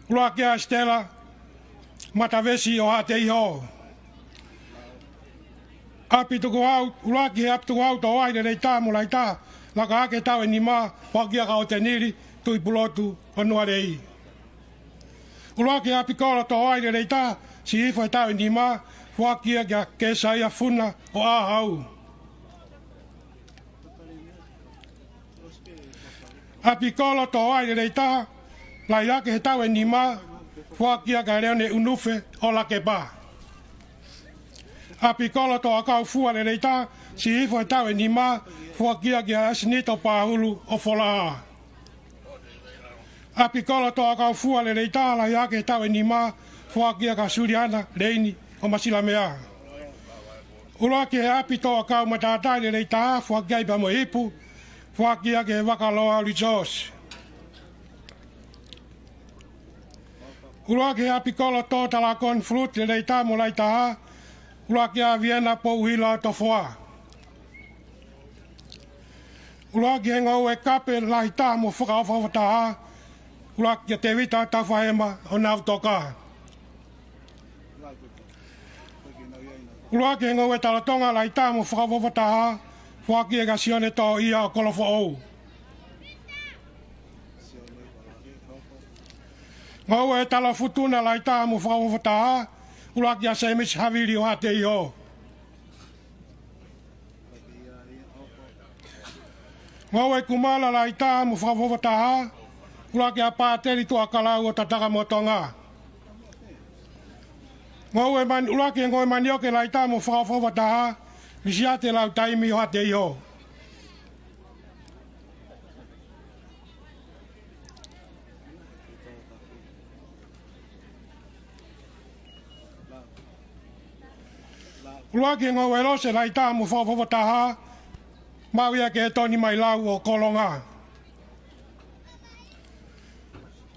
ʻUluaki ʻa Sitela Matavesi ʻo Haʻateiho. ʻApi Tukuhau, ʻUluaki ʻApi Tukuhau Tō ʻAi Leleitaha mo Laitaha, Laka Hake he taʻu ʻe nima, foaki ia kia ʻOtenili Tuʻipulotu ʻo Nualei. ʻUluaki ʻApikolo Tō ʻAi Leleitaha, Siʻi Hifo he taʻu ʻe nima, foaki ia kia Kēsaia Funa ʻo ʻAhau. ʻApikolo Tō ʻAi Leleitaha, Laihake he taʻu ʻe nima, foaki ia kia Leone ʻUnufe ʻo Lakepa. ʻApikolo Tō ʻAkau Fua Leleitaha, Siʻi Hifo he taʻu ʻe nima, foaki ia kia ʻAsinito Pāhulu ʻo Folaha. ʻApikolo Tō ʻAkau Fua Leleitaha, Laihake he taʻu ʻe nima, foaki ia kia Suliana Leini ʻo Masilamea. ʻUluaki ʻApi Tō ʻAkau Matātai Leleitaha, foaki ai pea mo e ipu, foaki ia kia Vakaloa Resource. ʻUluaki ʻApikolo Tō Talakoni Fruit Leleitaha mo Laitaha, ʻUluaki ʻa Viena Pouhila Tofoa. ʻUluaki Ngoue Kape Laitaha mo Fakaʻofoʻofataha, ʻUluaki ʻa Tēvita Taufahema ʻo Nautoka. ʻUluaki Ngoue Talatonga Laitaha mo Fakaʻofoʻofataha, foaki ia kia Sione Tōʻia ʻo Kolofoʻou. Ngoue Talafutuna Laitaha mo Fakaʻofoʻofataha, ʻUluaki ʻa Semisi Havili ʻo Haʻateiho. Ngoue Kumala Laitaha mo Fakaʻofoʻofataha, ʻUluaki ʻa Pāteli Tuʻakalau ʻo Tatakamotonga. Ngoue Mani-, ʻUluaki Ngoue Manioke Laitaha mo Fakaʻofoʻofataha, Lisiate Lautaimi ʻo Haʻateiho. ʻUluaki Ngoue Lose Laitaha mo Fakaʻofoʻofataha, maʻu ia ʻe Toni Mailau ʻo Kolonga.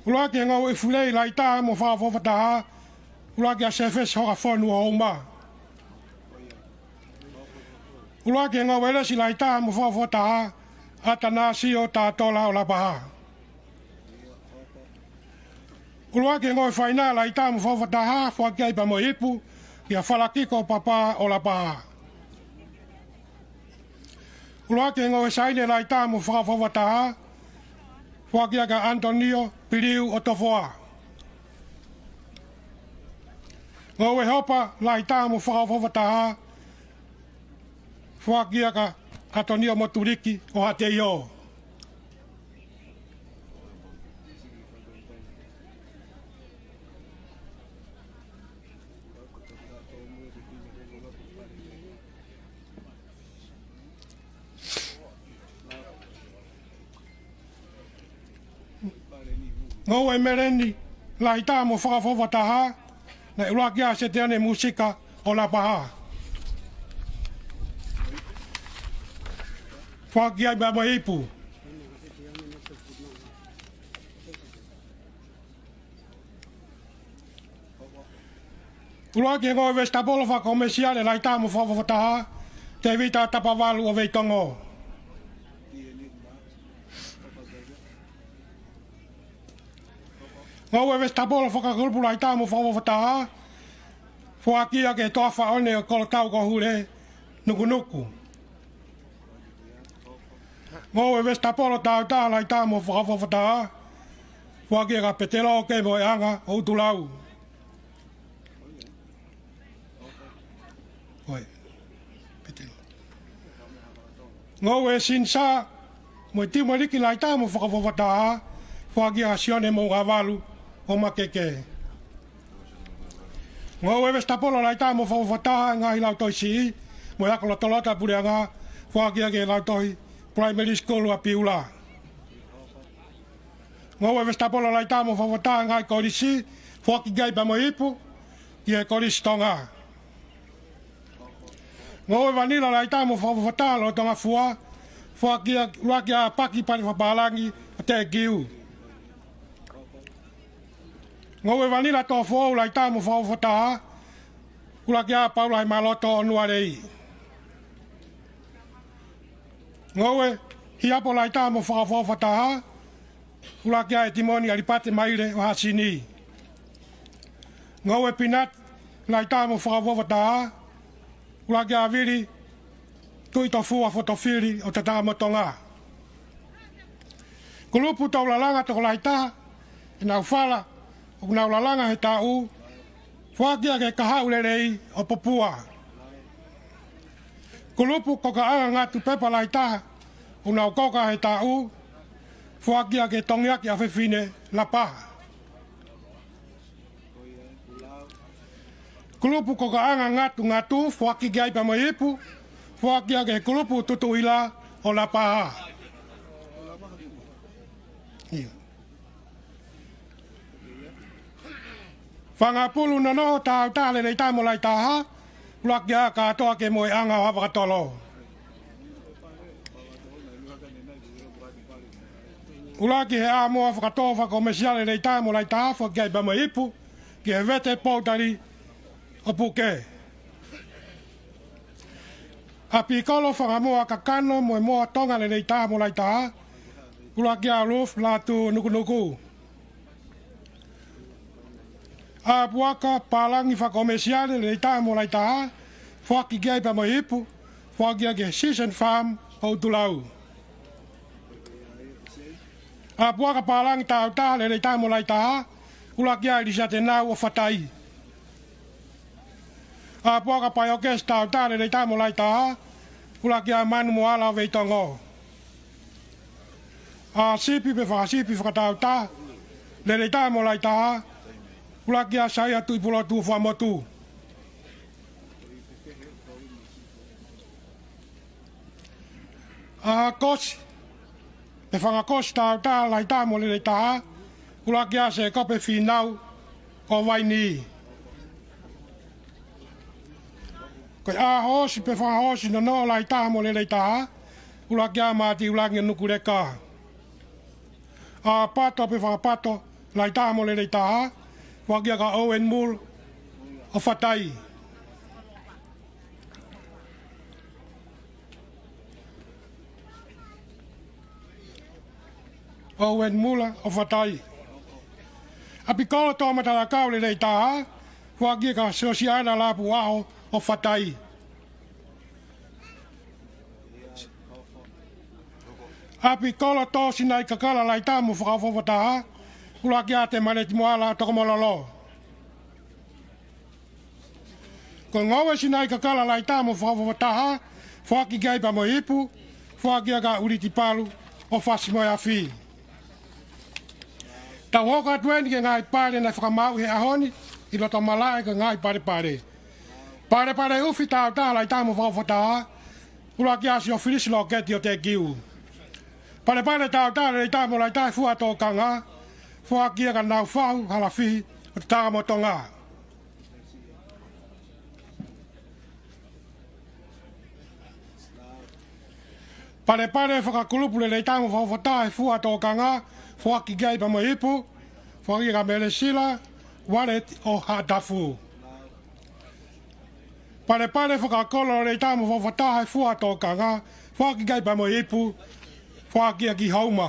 ʻUluaki Ngoue Ifulei Laitaha mo Fakaʻofoʻofataha, ʻUluaki ʻa Sefesi Hokafonu ʻo Houma. ʻUluaki Ngoue Lesi Laitaha mo Fakaʻofoʻofataha, ʻAtanasio Tatola ʻo Lapaha. ʻUluaki Ngoue Faina Laitaha mo Fakaʻofoʻofataha, foaki ai pea mo e ipu, kia Falakiko Papa ʻo Lapaha. ʻUluaki Ngoue Saine Laitaha mo Fakaʻofoʻofataha, foaki ia kia ʻAnitonio Piliu ʻo Tofoa. Ngoue Hopa Laitaha mo Fakaʻofoʻofataha, foaki ia kia ʻAnitonio Motuliki ʻo Haʻateiho. Ngoue Meleni Laitaha mo Fakaʻofoʻofataha, naʻe ʻuluaki ʻa Setiane Musika ʻo Lapaha. Foaki ki ai pea mo e ipu. ʻUluaki, ngoue Vesitapolo Fakakomesiale Laitamo Fakafofotaha, Tevita Tapavalu ʻo Veitongo. Ngoue Vesitapolo Fakakulupu Laitamo Fakafofotaha, foaki ia ki he Toafa ʻOne ʻo Kolotau ko Hule, Nukunuku. Ngoue Vesitapolo Tautaha Laitamo Fakafofotaha, foaki ia kia Petelo Kemoeʻanga ʻo ʻUtulau. ʻOi, Petelo. Ngoue Sinisā mo e Tiumaliki Laitamo Fakafofotaha, foaki kia Sione Moʻungavalu ʻo Makeke. Ngoue Vesitapolo Laitamo Fakafofotaha, ngaahi lautohi siʻi mo e ako lotoloto ʻa e puleʻanga, foaki ia ki he Lautohi Primary School ʻa Piula. Ngoue Vesitapolo Laitamo Fakafofotaha, ngaahi kolisi, foaki ki ai pea mo e ipu ki he Kolisi Tonga. Ngoue Vanila Laitamo Fakafofotaha, Lolotonga Fua, foaki ia, ʻuluaki ʻa Paki Pale Fakapālangi ʻo Tekiu. Ngoue Vanila Tofoʻou Laitamo Fakafofotaha, ʻuluaki ʻa Paula Hemaloto ʻo Nualei. Ngoue Hiapo Laitamo Fakafofotaha, ʻuluaki ʻa ʻEtimoni ʻAlipate Maile ʻo Hasini. Ngoue Pinati Laitamo Fakafofotaha, ʻuluaki ʻa Vili Tuʻitofua Fotofili ʻo Tatakamotonga. Kulupu Toulalanga Tokolahi Taha, ʻenau fala ʻoku nau lalanga he taʻu, foaki ia ki he Kahaʻu Lelei ʻo Popua. Kulupu Kokaʻanga Ngatu Pepa Lahi Taha, ʻoku nau koka he taʻu, foaki ia ki he Tongiaki ʻa Fefine, Lapaha. Kulupu Kokaʻanga Ngatu Ngatu, foaki ki ai pea mo e ipu, foaki ia ki he Kulupu Tutuila ʻo Lapaha. ʻIo. Fanga pulu Nonoʻo Tautaha Leleitamo Laitaha, ʻuluaki ʻa Kātoa Kemoeʻanga ʻo Havakatolo. ʻUluaki he ʻAmoa Fakatō Fakakomesiale Leleitamo Laitaha, foaki ki ai pea mo e ipu ki he Vete Poutali ʻo Puke. ʻApikolo Fanga Moa Kakano mo e Moa Tonga Leleitamo Laitaha, ʻuluaki ʻa Ruth Latu ʻo Nukunuku. ʻApuaka Pālangi Fakakomesiale Leleitamo Laitaha, foaki ki ai pea mo e ipu, foaki ia ki he Season Farm ʻo ʻUtulau. ʻApuaka Pālangi Tautaha Leleitamo Laitaha, ʻuluaki ʻa ʻIlisa Tenau ʻo Fatai. ʻApuaka Paiokesi Tautaha Leleitamo Laitaha, ʻuluaki ʻa Manu Moala ʻo Veitongo. ʻAsipi pe Fakasipi Fakatautaha Leleitamo Laitaha, ʻuluaki ʻa Saia Tuʻipulotu ʻo Fuaʻamotu. ʻAkosi pe Fanga Kosi Tautaha Laitamo Leleitaha, ʻuluaki ʻa Sēkope Fīnau ʻo Vaini. Ko e ʻAhosi pe Fanga Hosi Nonoʻo Laitamo Leleitaha, ʻuluaki ʻa Mātiu Langi ʻo Nukuleka. ʻApato pe Fanga Pato Laitamo Leleitaha, foaki ia kia Owen Mula ʻo Fatai. Owen Mula ʻo Fatai. ʻApikolo Toʻomataʻu Lakau Leleitaha, foaki ia kia Siosiana Lapuʻaho ʻo Fatai. ʻApikolo Tō Sinai Kakala Laitamo Fakafofotaha, ʻuluaki ʻa Temaleti Moala ʻo Tokomololo. Ko e ngoue Sinai Kakala Laitamo Fakafofotaha, foaki ki ai pea mo e ipu, foaki ia kia ʻUliti Palu ʻo Fasimoeafi. Tau hoko atu eni ki he ngaahi pale naʻe fakamaau he ʻaho ni ʻi loto malaʻe, ko e ngaahi palepale. Palepale ʻUfi Tautaha Laitamo Fakafofotaha, ʻuluaki ʻa Siofilisi Loketi ʻo Tekiu. Palepale Tautaha Leleitamo Laitaha, Fua Tokanga, foaki ia kia Naufahu Halafihi ʻo Tatakamotonga. Palepale fakakulupu lelei taha mo fakafataha he fua tōkanga, foaki ki ai pea mo e ipu, foaki kia Melesila Ualeti ʻo Haʻatafu. Palepale fakakolo lelei taha mo fakafataha he fua tōkanga, foaki ki ai pea mo e ipu, foaki kia Kihouma.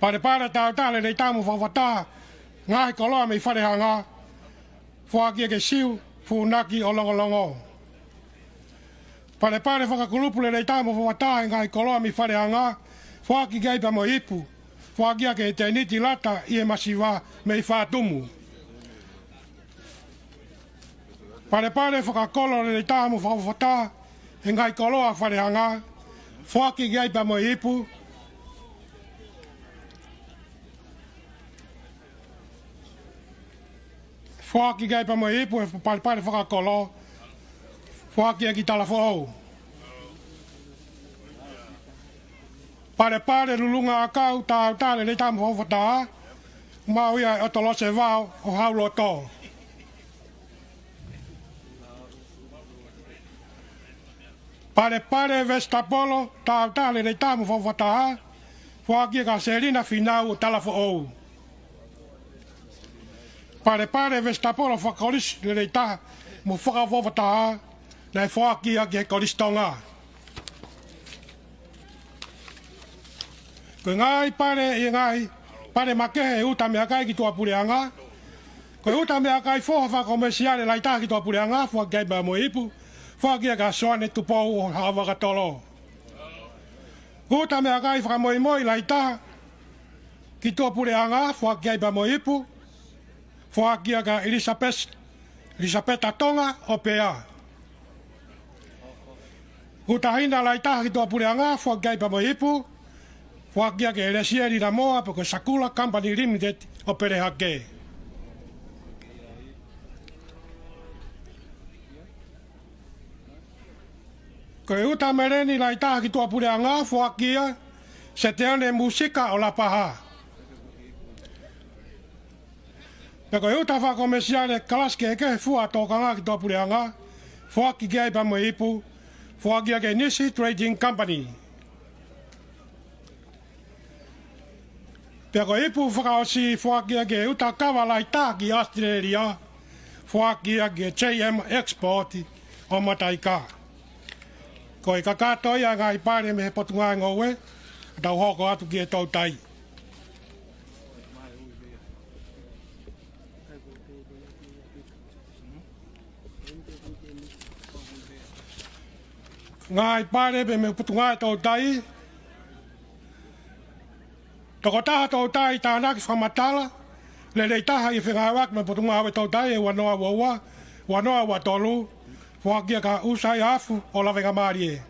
Palepale tāutaha lelei taha mo fakafataha ngaahi koloa mei Falehanga, foaki kia Siu Funaki ʻo Longolongo. Palepale fakakulupu lelei taha mo fakafataha he ngaahi koloa mei Falehanga, foaki ki ai pea mo e ipu, foaki kia Tēniti Lata ʻi he masiva mei Fatumu. Palepale fakakolo lelei taha mo fakafataha he ngaahi koloa Falehanga, foaki ki ai pea mo e ipu, foaki ki ai pea mo e ipu he palepale fakakolo, foaki kia Talafoʻou. Palepale lulunga ʻakau tāutaha lelei taha mo fakafataha, maʻu ia ʻe ʻOtolose Vao ʻo Hauloto. Palepale vesitapolo tāutaha lelei taha mo fakafataha, foaki kia Selina Finau ʻo Talafoʻou. Palepale vesitapolo fakakolisi lelei taha mo fakafataha, naʻe foaki ia ki he Kolisi Tonga. Ko e ngaahi pale, ʻi he ngaahi pale makehe ʻe uta meʻakai ki tuʻapuleʻanga. Ko e uta meʻakai foha fakakomesiale lahi taha ki tuʻapuleʻanga, foaki ki ai pea mo e ipu, foaki kia Soane Tupou ʻo Haʻavakatolo. Uta meʻakai fakamoimoi lahi taha ki tuʻapuleʻanga, foaki ki ai pea mo e ipu, foaki kia ʻIlisapesi, ʻIlisapeta Tonga ʻo Pea. Uta hina lahi taha ki tuʻapuleʻanga, foaki ki ai pea mo e ipu, foaki kia Lesieli Lamoa pe ko e Sakula Company Limited ʻo Pelehake. Ko e uta meleni lahi taha ki tuʻapuleʻanga, foaki kia Seteone Musika ʻo Lapaha. Pea ko e uta fakakomesiale kalasi kehekehe fua tōkanga ki tuʻapuleʻanga, foaki ki ai pea mo e ipu, foaki kia Nisi Trading Company. Pea ko e ipu fakaʻosi, foaki kia uta kava lahi taha ki ʻAositelēlia, foaki kia J M Export ʻo Mataika. Ko e kakato ia e ngaahi pale mei he Potungāue Ngoue, tau hoko atu ki he toutai. Ngaahi pale pē mei he Potungāue Toutai. Tokotaha toutai tānaki fakamatala lelei taha ʻi he fengāueʻaki mo e Potungāue Toutai ʻe ua noa ua ua, ua noa ua tolu, foaki kia ʻUsai Afu ʻo Lavengamālie.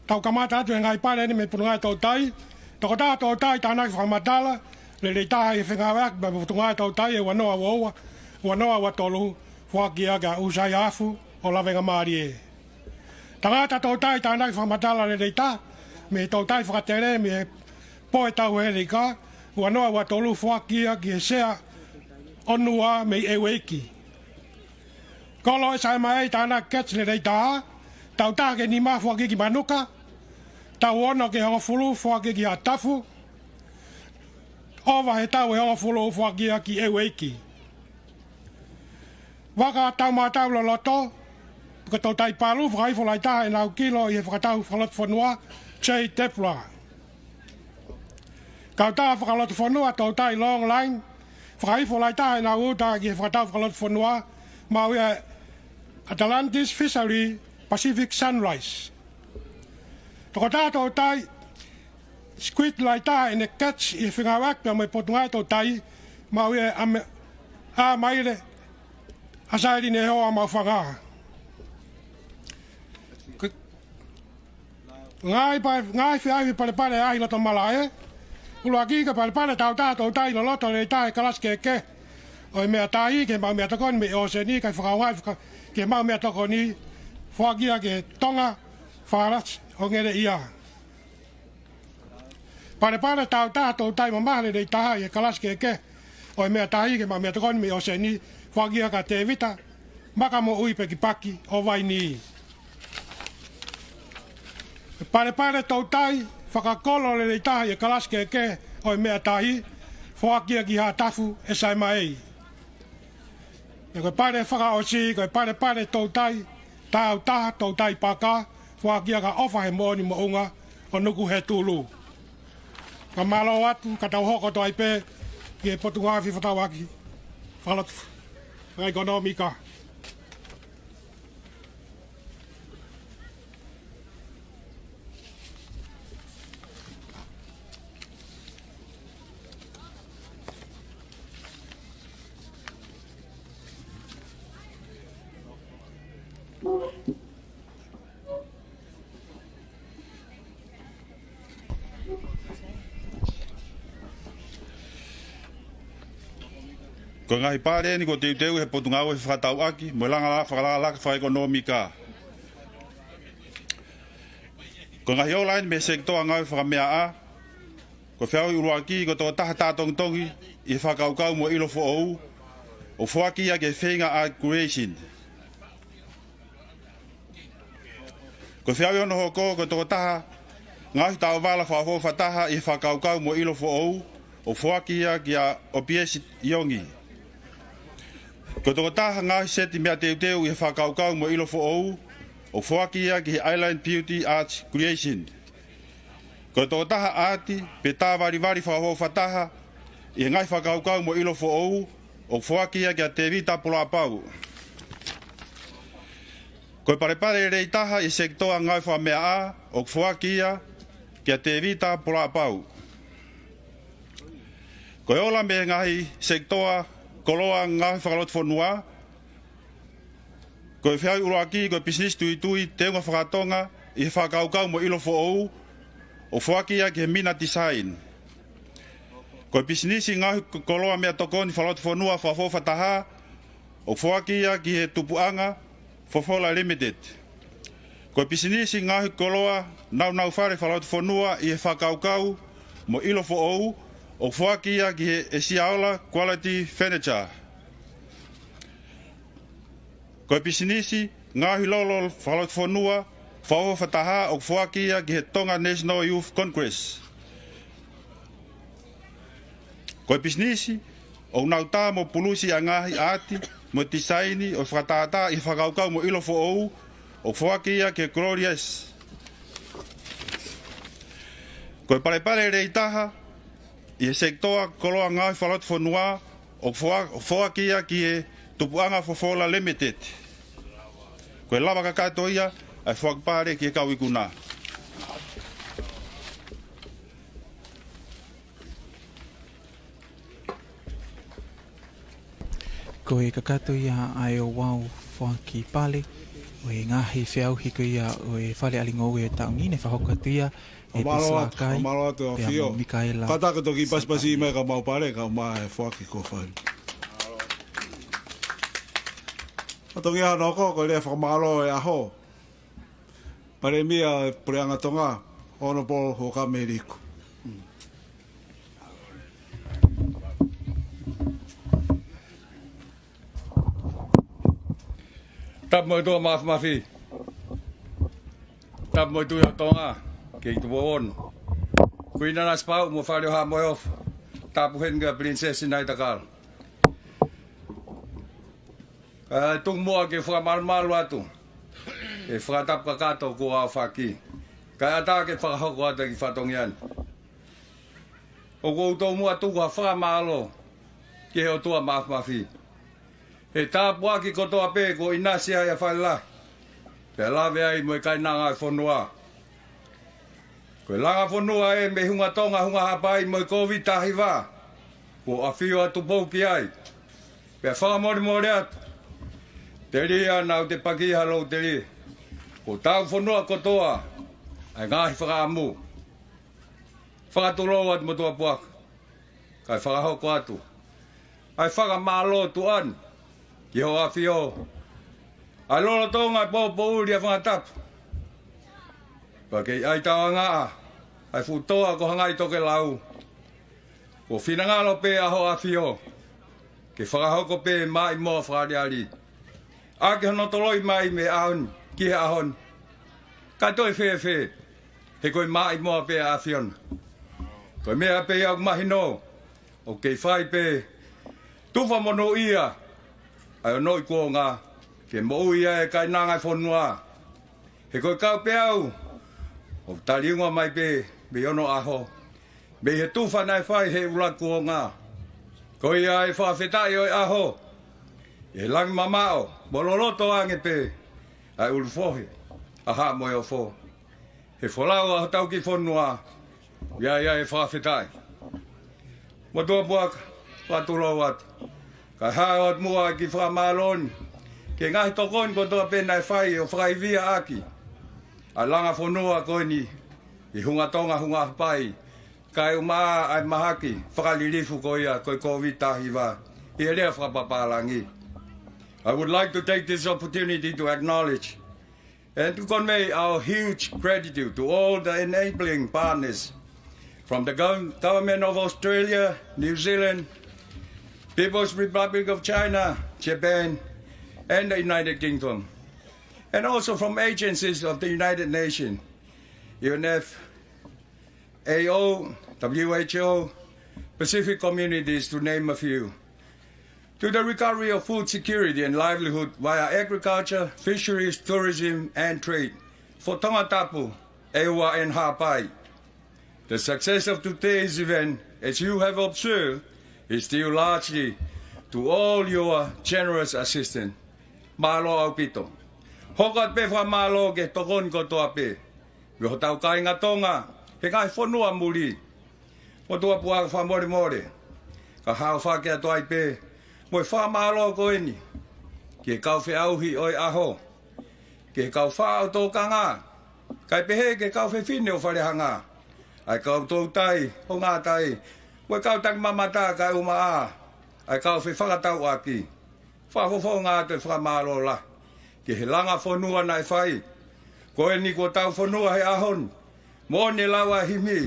Tau kamata atu he ngaahi pale eni mei he Potungāue Toutai. Tokotaha toutai tānaki fakamatala lelei taha ʻi he fengāueʻaki mo e Potungāue Toutai ʻe ua noa ua ua, ua noa ua tolu, foaki kia ʻUsai Afu ʻo Lavengamālie. Tangata toutai tānaki fakamatala lelei taha mei he toutai fakatele mei he Pō ʻe Tau Helika, ua noa ua tolu, foaki kia Sea ʻOnua mei ʻEueiki. Kolo ʻe Saemaei tānaki keti lelei taha, tau taha ki he nima, foaki kia Manuka, tau ono ki he hongofulu, foaki kia Tafu, ʻova he tau ʻe hongofulu, foaki kia ʻEueiki. Vaka taumatau loloto, ko e toutai palu, fakahifo lahi taha ʻenau kilo ʻi he fakatau fakalotofonua, J Tefla. Kautaha fakalotofonua toutai long line, fakahifo lahi taha ʻenau uta ki he fakatau fakalotofonua, maʻu ia ʻe Atlantis Fishery Pacific Sunrise. Tokotaha toutai squid lahi taha ʻene catch ʻi he fengāueʻaki pea mo e Potungāue Toutai, maʻu ia ʻe ʻAme-, ʻAmaile ʻAsaeli Nehoa Maʻufanga. Ko-, Ngaahi pa-, ngaahi feʻauhi palepale ʻaʻahi loto malaʻe. ʻUluaki, ko e palepale taautaha toutai loloto lelei taha ʻi he kalasi kehekehe ʻo e meʻa tahi ki he maʻu meʻatokoni mei ʻōseni, kae fakaʻauha faka-, ki he maʻu meʻatokoni, foaki ia ki he Tonga Falasi ʻo Ngeleʻia. Palepale taautaha toutai mamaha lelei taha ʻi he kalasi kehekehe ʻo e meʻa tahi ki he maʻu meʻatokoni mei ʻōseni, foaki ia kia Tevita Makamoʻui Pekipaki ʻo Vaini. Palepale toutai fakakolo lelei taha ʻi he kalasi kehekehe ʻo e meʻa tahi, foaki ia ki Haʻatafu ʻe Saemaei. Pea ko e pale fakaʻosi, ko e palepale toutai taautaha toutai paka, foaki ia kia ʻOfahemoʻoni Moʻunga ʻo Nukuhetulu. Ka mālō atu, ka tau hoko atu ai pē ki he Potungāue Fefakatauʻaki Fakalotu Fakaʻekonōmika. Ko e ngaahi pale eni kuo teuteu ʻe he Potungāue Fefakatauʻaki mo e Langa Fakalakalaka Fakaʻekonōmika. Ko e ngaahi ola eni mei he sekitoa ngāue fakameaʻa. Ko e feʻauhi ʻuluaki, ko e tokotaha tā tongitongi ʻi he fakakaukau mo e ʻilo foʻou, ʻoku foaki ia ki he feinga art creation. Ko e feʻauhi hono hoko, ko e tokotaha ngaahi taʻovala fakaʻofoʻofa taha ʻi he fakakaukau mo e ʻilo foʻou, ʻoku foaki ia kia ʻOpiesi ʻIongi. Ko e tokotaha ngaahi seti meʻa teuteu ʻi he fakakaukau mo e ʻilo foʻou, ʻoku foaki ia ki he Island Beauty Arts Creation. Ko e tokotaha ʻaati pe tā valivali fakaʻofoʻofa taha ʻi he ngaahi fakakaukau mo e ʻilo foʻou, ʻoku foaki ia kia Tevita Poloʻapau. Ko e palepale lelei taha ʻi he sekitoa ngāue fakameaʻa, ʻoku foaki ia kia Tevita Poloʻapau. Ko e ola mei he ngaahi sekitoa koloa ngāue fakalotofonua. Ko e feʻauhi ʻuluaki, ko e pisinisi tuitui teunga fakatonga ʻi he fakakaukau mo e ʻilo foʻou, ʻoku foaki ia ki he Mina Design. Ko e pisinisi ngaahi koloa meʻatokoni fakalotofonua fakaʻofoʻofa taha, ʻoku foaki ia ki he Tupuʻanga Fofola Limited. Ko e pisinisi ngaahi koloa nāunau fale fakalotofonua ʻi he fakakaukau mo e ʻilo foʻou, ʻoku foaki ia ki he ʻEsiaola Quality Furniture. Ko e pisinisi ngaahi lolo fakalotofonua fakaʻofoʻofa taha, ʻoku foaki ia ki he Tonga National Youth Congress. Ko e pisinisi ʻoku nau tā mo pulusi ʻa e ngaahi ʻaati mo e tisaini ʻo e fakatātā ʻi he fakakaukau mo e ʻilo foʻou, ʻoku foaki ia ki he Glorious. Ko e palepale lelei taha ʻi he sekitoa koloa ngāue fakalotofonua, ʻoku foa-, foaki ia ki he Tupuʻanga Fofola Limited. Ko e lava kakato ia ʻa e foaki pale ki he kau ikuna. Ko e kakato ia ʻa e ouau foaki pale ʻo e ngaahi feʻauhi ko ia ʻo e Fale ʻAlingoue ʻo e taʻu ni, ne fakahoko atu ia ʻe Mālō atu, Pisa Kai, mālō atu, pea ʻafio. Mo Mikaela Kātaki toki pasipasi mai ka mau pale, ka mau e foaki ko fai. Fatongia hono hoko, ko e lea fakamālō ʻo e ʻaho. Palēmia ʻo e Puleʻanga Tonga, Honourable Huʻakavameiliku. Tapu mo e ʻOtua Māfimafi. Tapu mo e Tuʻi ʻo Tonga, Kei Tupou Ono. Kuini Nanasipauʻu mo Fale ʻo Haʻa Moheofo. Tapu heni kia Pilinisesi Naitakala. Kae tuku muʻa ke fakamalumalu atu e fakatapu kakato kuo aofaki. Kae ʻatā ke fakahoko atu e kiʻi fatongia ni. ʻOku ou toutou muʻa tuku ha fakamālō ki he ʻOtua Māfimafi he tāpuaki kotoa pē kuo ʻinasi ai ʻa Fale Lahi, pea lave ai mo e kainanga ʻo e fonua. Ko e langa fonua ē mei Hunga Tonga, Hunga Haʻapai mo e Kōviti taha hiva, kuo ʻafio ʻa Tupou ki ai. Pea fakamolemole atu, telia naʻa te paki ha lou telia. Ko hotau fonua kotoa, ʻa e ngaahi fakaʻamu. Fakatulou atu Motuʻa Puaka, kae fakahoko atu ʻa e fakamālō tuʻa ni ki Hoʻo ʻAfio, ʻa e lolotonga ʻa e poupou ʻuli ʻa Fangatapu, pea kei ʻai tauangaʻa ʻa e fuʻu toa ko Hangaitokelau. Kuo finangalo pē ʻa Hoʻo ʻAfio ke fakahoko pē maʻimoa fakaʻaliʻali ʻaki hono toloi mai mei he ʻaho ni ki he ʻaho ni. Ka toe fēfē, he ko e maʻimoa pē ʻa ʻAfiona. Ko e meʻa pē ʻoku mahino, ʻoku kei fai pē tufa monūʻia ʻa e onooʻi kuonga ke moʻui ai e kainanga ʻo e fonua. He ko e kau peau ʻoku taliunga mai pē mei onoʻaho, mei he tufa naʻe fai he ʻuluaki kuonga. Ko ia ʻa e fakafetaʻi ʻo e ʻaho, ʻi he langi mamaʻo mo loloto ange pē ʻa e ʻulufohe ʻa Haʻa Moheofo. He folau ʻa hotau kiʻi fonua, ʻoku ʻi ai ʻa e fakafetaʻi. Motuʻa Puaka, fakatulou atu, kae hao atu muʻa ʻa e kiʻi fakamālō ni ki he ngaahi tokoni kotoa pē naʻe fai ʻo fakaivia ʻaki ʻa e langa fonua ko eni ʻi Hunga Tonga, Hunga ʻAhopai, kae ʻumaʻā ʻa e mahaki fakalilifu ko ia ko e Kōviti taha hiva ʻi he lea fakapapālangi. I would like to take this opportunity to acknowledge and to convey our huge gratitude to all the enabling partners from the gov-, Government of Australia, New Zealand, People's Republic of China, Japan, and the United Kingdom, and also from agencies of the United Nations, U N F, A O, W H O, Pacific communities, to name a few, to the recovery of food security and livelihood via agriculture, fisheries, tourism, and trade for Tongatapu, ʻEua, and Haʻapai. The success of today's event, as you have observed, is due largely to all your generous assistance. Mālō ʻaupito. Hoko atu pē fakamālō ki he tokoni kotoa pē mei hotau kāinga Tonga he ngaahi fonua muli. Motuʻa Puaka, fakamolemole, ka hao fake atu ai pē mo e fakamālō ko eni ki he kau feʻauhi ʻo e ʻaho, ki he kau faʻo tōkanga, kae pehē ki he kau fefine ʻo Falehanga, ʻa e kau toutai ʻo ngātai, mo e kau takimamata kae ʻumaʻā ʻa e kau fefakatauʻaki. Fakafofonga atu e fakamālō lahi ki he langa fonua naʻe fai. Ko eni kuo tau fonua he ʻaho ni, moʻoni e lau ʻa e himi: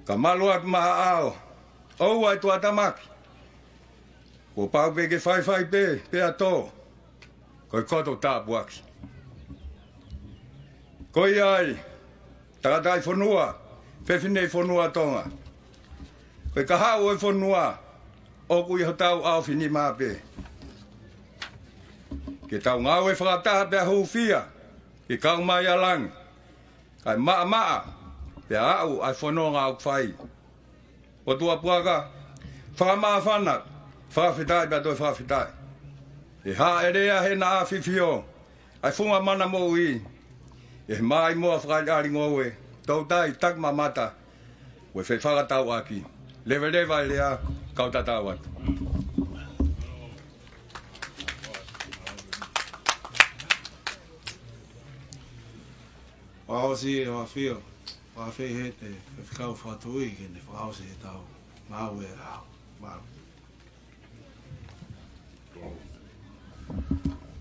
Ka malu atu mahaʻao, ʻoua ʻe tuʻatamaki. Kuo pau pē ke faifai pē pea tō, ko e koto tāpuaki. Ko ia ai, tangataʻi fonua, fefine fonua Tonga, ko e kahaʻu ʻo e fonua ʻoku ʻi hotau ʻaofinima pē. Ke tau ngāue fakataha pea hūfia ke kau mai ʻa langi, kae maʻamaʻa pea aʻu ʻa e fononga ʻoku fai. Motuʻa Puaka, fakamāfana, fakafetaʻi pea toe fakafetaʻi. ʻE haʻele ʻa hena ʻAfifio ʻa e funga mana moʻui ʻi he maʻimoa fakaʻaliʻali ngoue, toutai, takimamata mo e fefakatauʻaki. Leveleva e lea, kau tatau atu. Fakaʻosi ʻe ʻAfio, fakafeʻiloaki ʻe he Faifekau Fakatuʻi ke ne fakaʻosi ʻetau ngāue ʻaho. Mālō.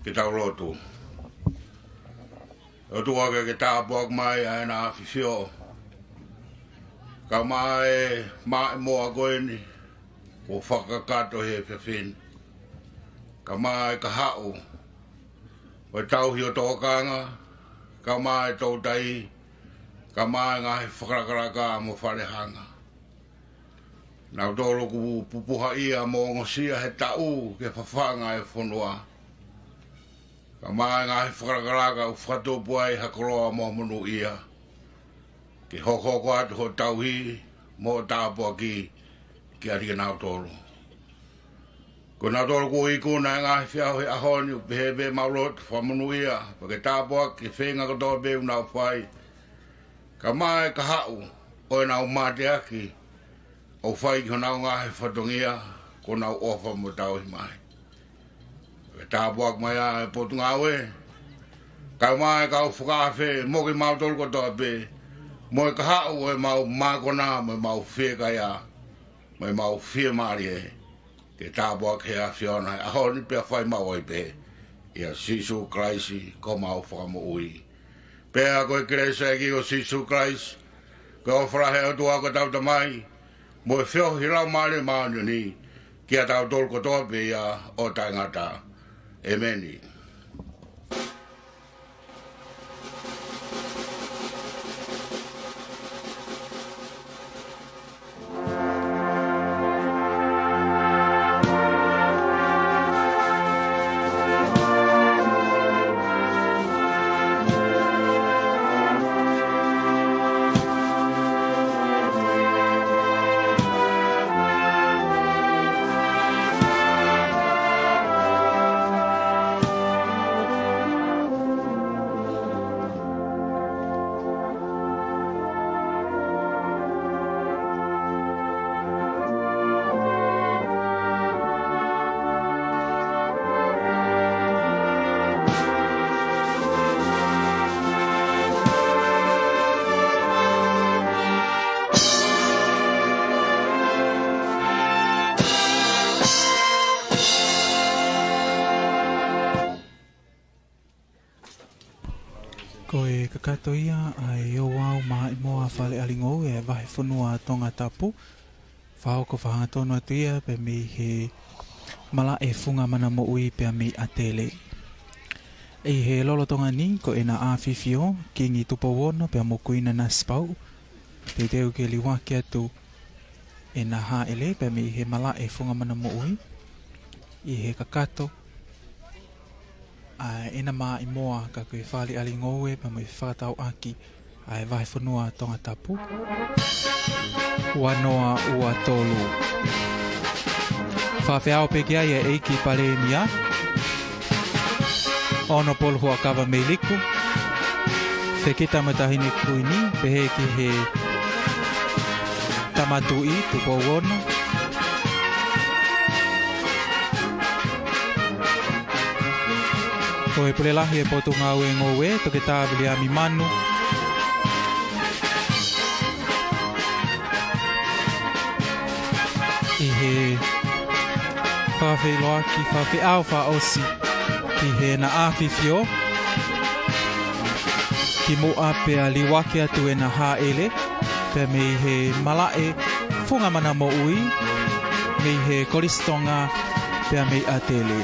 Ke tau lotu. ʻOtua, ke ke tāpuaki mai ʻa hena ʻAfifio, kae ʻumaʻā e maʻimoa ko eni kuo fakakakato he efiafi ni, kae ʻumaʻā e kahaʻu ʻo e tauhi ʻo tōkanga, kae ʻumaʻā e toutai, kae ʻumaʻā e ngaahi fakalakalaka mo Falehanga. Nautolu kuo pupuhaʻia mo ongosia he taʻu ke fafanga e fonua, kae ʻumaʻā e ngaahi fakalakalaka ʻoku fakatupu ai ha koloa mo ha monūʻia, ke hokohoko atu hoʻo tauhi mo hoʻo tāpuaki kiate kinautolu. Ko nautolu kuo ikuna e ngaahi feʻauhi he ʻaho ni, ʻoku pehē pē mau lotu fakamonūʻia, pea ke tāpuakiʻi e feinga kotoa pē ʻoku nau fai, kae ʻumaʻā e kahaʻu ʻo ʻenau mateaki ʻoku fai ki honau ngaahi fatongia kuo nau ʻofa mo tauhi mai. Ke tāpuaki mai ʻa e Potungāue, Kae ʻumaʻā e kau fakaafe mo kimautolu kotoa pē, mo e kahaʻu ʻo ʻemau mākona, mo ʻemau fiekaia, mo ʻemau fiemālie, ke tāpuakiʻi ʻe he ʻAfiona ʻa e ʻaho ni pea fai maʻu ai pē, ʻia Sīsū Kalaisi ko homau Fakamoʻui. Pea ko e kelesi ʻa e ʻEiki ko Sīsū Kalaisi, ko e ʻofa lahi ʻa e ʻOtua ko hotau Tamai, mo e feohi ʻa e Laumālie Māʻoniʻoni, kiate kitautolu kotoa pē ia ʻo taʻengata. ʻEmeni. Ko e kakato ia ʻa e ouau maʻimoa fale ʻalingoue ʻa e Vahefonua Tongatapu, fakahoko fakahangatonu atu ia pea mei he malaʻe funga mana moʻui pea mei ʻAtele. ʻI he lolotonga ni ko ʻEna ʻAfifio, Kingi Tupou Ono pea mo Kuini Nanasipauʻu, teuteu ke liuaki atu ʻEna Hāʻele pea mei he malaʻe funga mana moʻui ʻi he kakato ʻa ʻEna maʻimoa, ka ko e fale ʻalingoue pea mo e fakatauʻaki ʻa e Vahefonua Tongatapu. Ua noa ua tolu. Fakafeʻao pē ki ai ʻa e ʻEiki Palēmia, Honourable Huʻakavameiliku, fekita mo e Taʻahine Kuini, pehē ki he Tama Tuʻi Tupou Ono. Ko e Pule Lahi ʻo e Potungāue Ngoue, Toketā Viliami Manu. ʻI he fakafeʻiloaki, fakafeʻao fakaʻosi ki he ʻEna ʻAfifio, kimuʻa pea liuaki atu ʻEna Hāʻele, pea mei he malaʻe funga mana moʻui, mei he Kolisi Tonga, pea mei ʻAtele.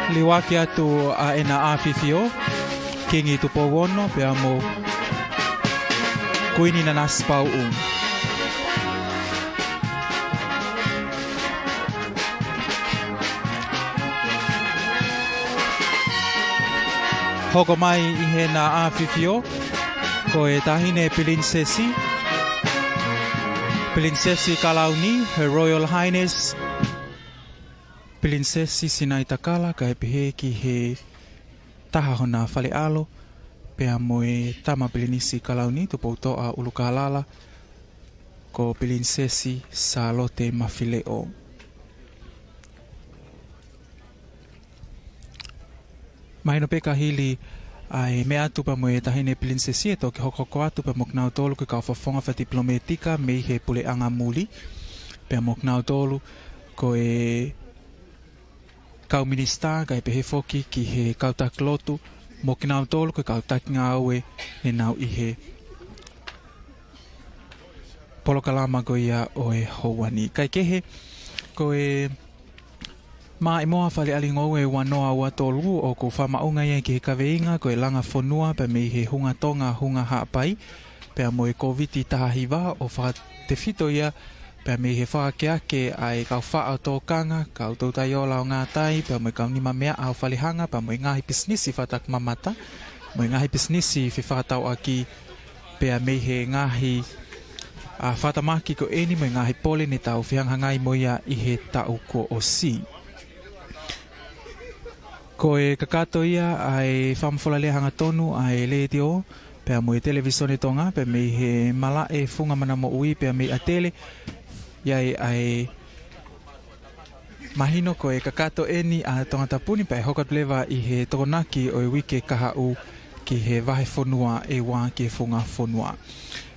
Liuaki atu ʻa ʻEna ʻAfifio, Kingi Tupou Ono, pea mo Kuini Nanasipauʻu. Hoko mai ʻi he ʻEna ʻAfifio, ko e Taʻahine Pilinisesi, Pilinisesi Kalauni, Her Royal Highness, Pilinisesi Sinaitakala, kae pehē ki he taha hona fale ʻalo, pea mo e Tama Pilinisi Kalauni, Tupoutoʻa ʻUlukālala, ko Pilinisesi Sālote Mafileʻo. Mahino pē ka hili ʻa e meʻa atu pea mo e Taʻahine Pilinisesi ʻe toki hokohoko atu pea mo kinautolu ko e kau fakafofonga fakatipilometika mei he puleʻanga muli, pea mo kinautolu ko e kau minisitā, kae pehē foki ki he kau taki lotu, mo kinautolu ko e kau taki ngāue ne nau ʻi he polokalama ko ia ʻo e houa ni. Kae kehe, ko e maʻimoa fale ʻalingoue ua noa ua tolu ʻoku fakamaʻunga ia ki he kaveinga ko e langa fonua pea mei he hunga Tonga, hunga Haʻapai, pea mo e Kōviti taha hiva, ʻo fakatefito ia pea mei he fakaakeake ʻa e kau faʻo tōkanga, kau toutai ola ʻo ngātai, pea mo e kau nimameaʻa ʻo falehanga, pea mo e ngaahi pisinisi fakatakimamata, mo e ngaahi pisinisi fefakatauʻaki, pea mei he ngaahi, ʻa, fakatamaki ko eni mo e ngaahi pole ne tau fehangahangai mo ia ʻi he taʻu kuo ʻosi. Ko e kakato ia ʻa e fakamafola lea hangatonu ʻa e Letiō pea mo e Televīsone Tonga, pea mei he malaʻe funga mana moʻui pea mei ʻAtele, ʻi ai ʻa e Mahino ko e kakato ʻeni ʻa Tongatapu ni pea ʻe hoko atu leva ʻi he Tokonaki ʻo e uike kahaʻu ki he vahefonua ʻEua ki he funga fonua.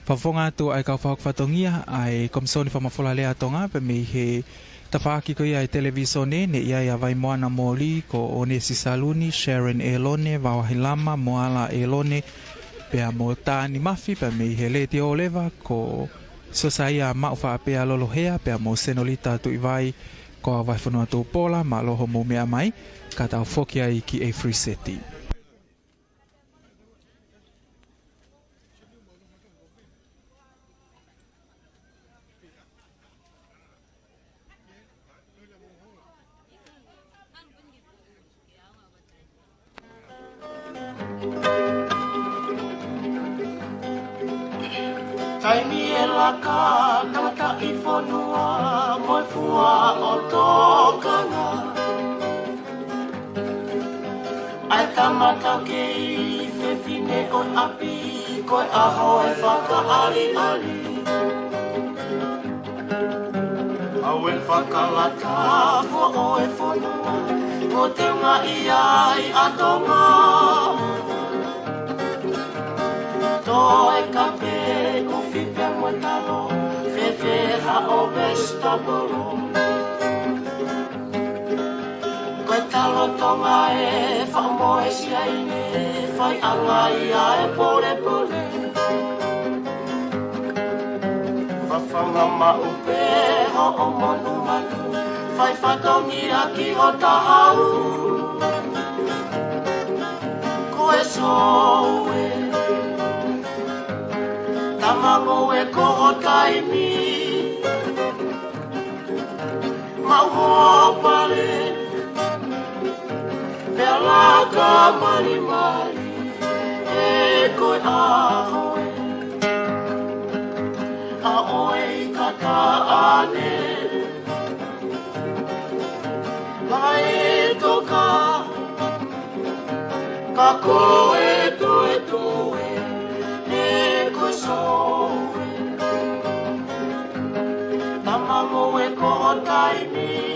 Fakafofonga atu ʻa e kau fakahoko fatongia ʻa e Komisoni Fakamafola Lea ʻa Tonga pea mei he tafaʻaki ko ia ʻa e televīsone, ne ʻi ai ʻa Vaimoana Moli, ko ʻOnesi Saluni, Sharon ʻElone, Vavahi Lama, Moala ʻElone, pea mo Tani Mafi, pea mei he Letiō leva ko Sosaia Maʻufaʻapea Lolohea, pea mo Senolita Tuʻivai, ko e vahefonua Tupola, mālō hoʻomou meʻa mai, ka tau foki ai ki he free set. Taimi ʻe laka tangataʻi fonua mo e fua ʻo tokanga. ʻA e tangata kei fefine ʻo e ʻapi, ko e ʻaho ʻe fakaʻaliʻali. ʻAu ʻe fakalata foʻou e fonua, ko e teunga ʻi ai ʻa Tonga. Toe kape ʻufi pea mo e talo, fēfē haʻo vegetable. Ko e talo Tonga ʻe faʻu mo e siaine, faiʻanga ia e polepole. Fafanga maʻu pē hoʻo monumanu, fai fatongia ki ho tahau. Ko e sōue, tama ngoue ko ho taimi. Maʻu ho pale, pea laka malimali, ʻe ko e ʻaho ē, ʻa ʻoe ʻi kataʻane. Haʻe toka, ka ko e toetoe, ʻe ko e sōue. Tama ngoue ko ho taimi.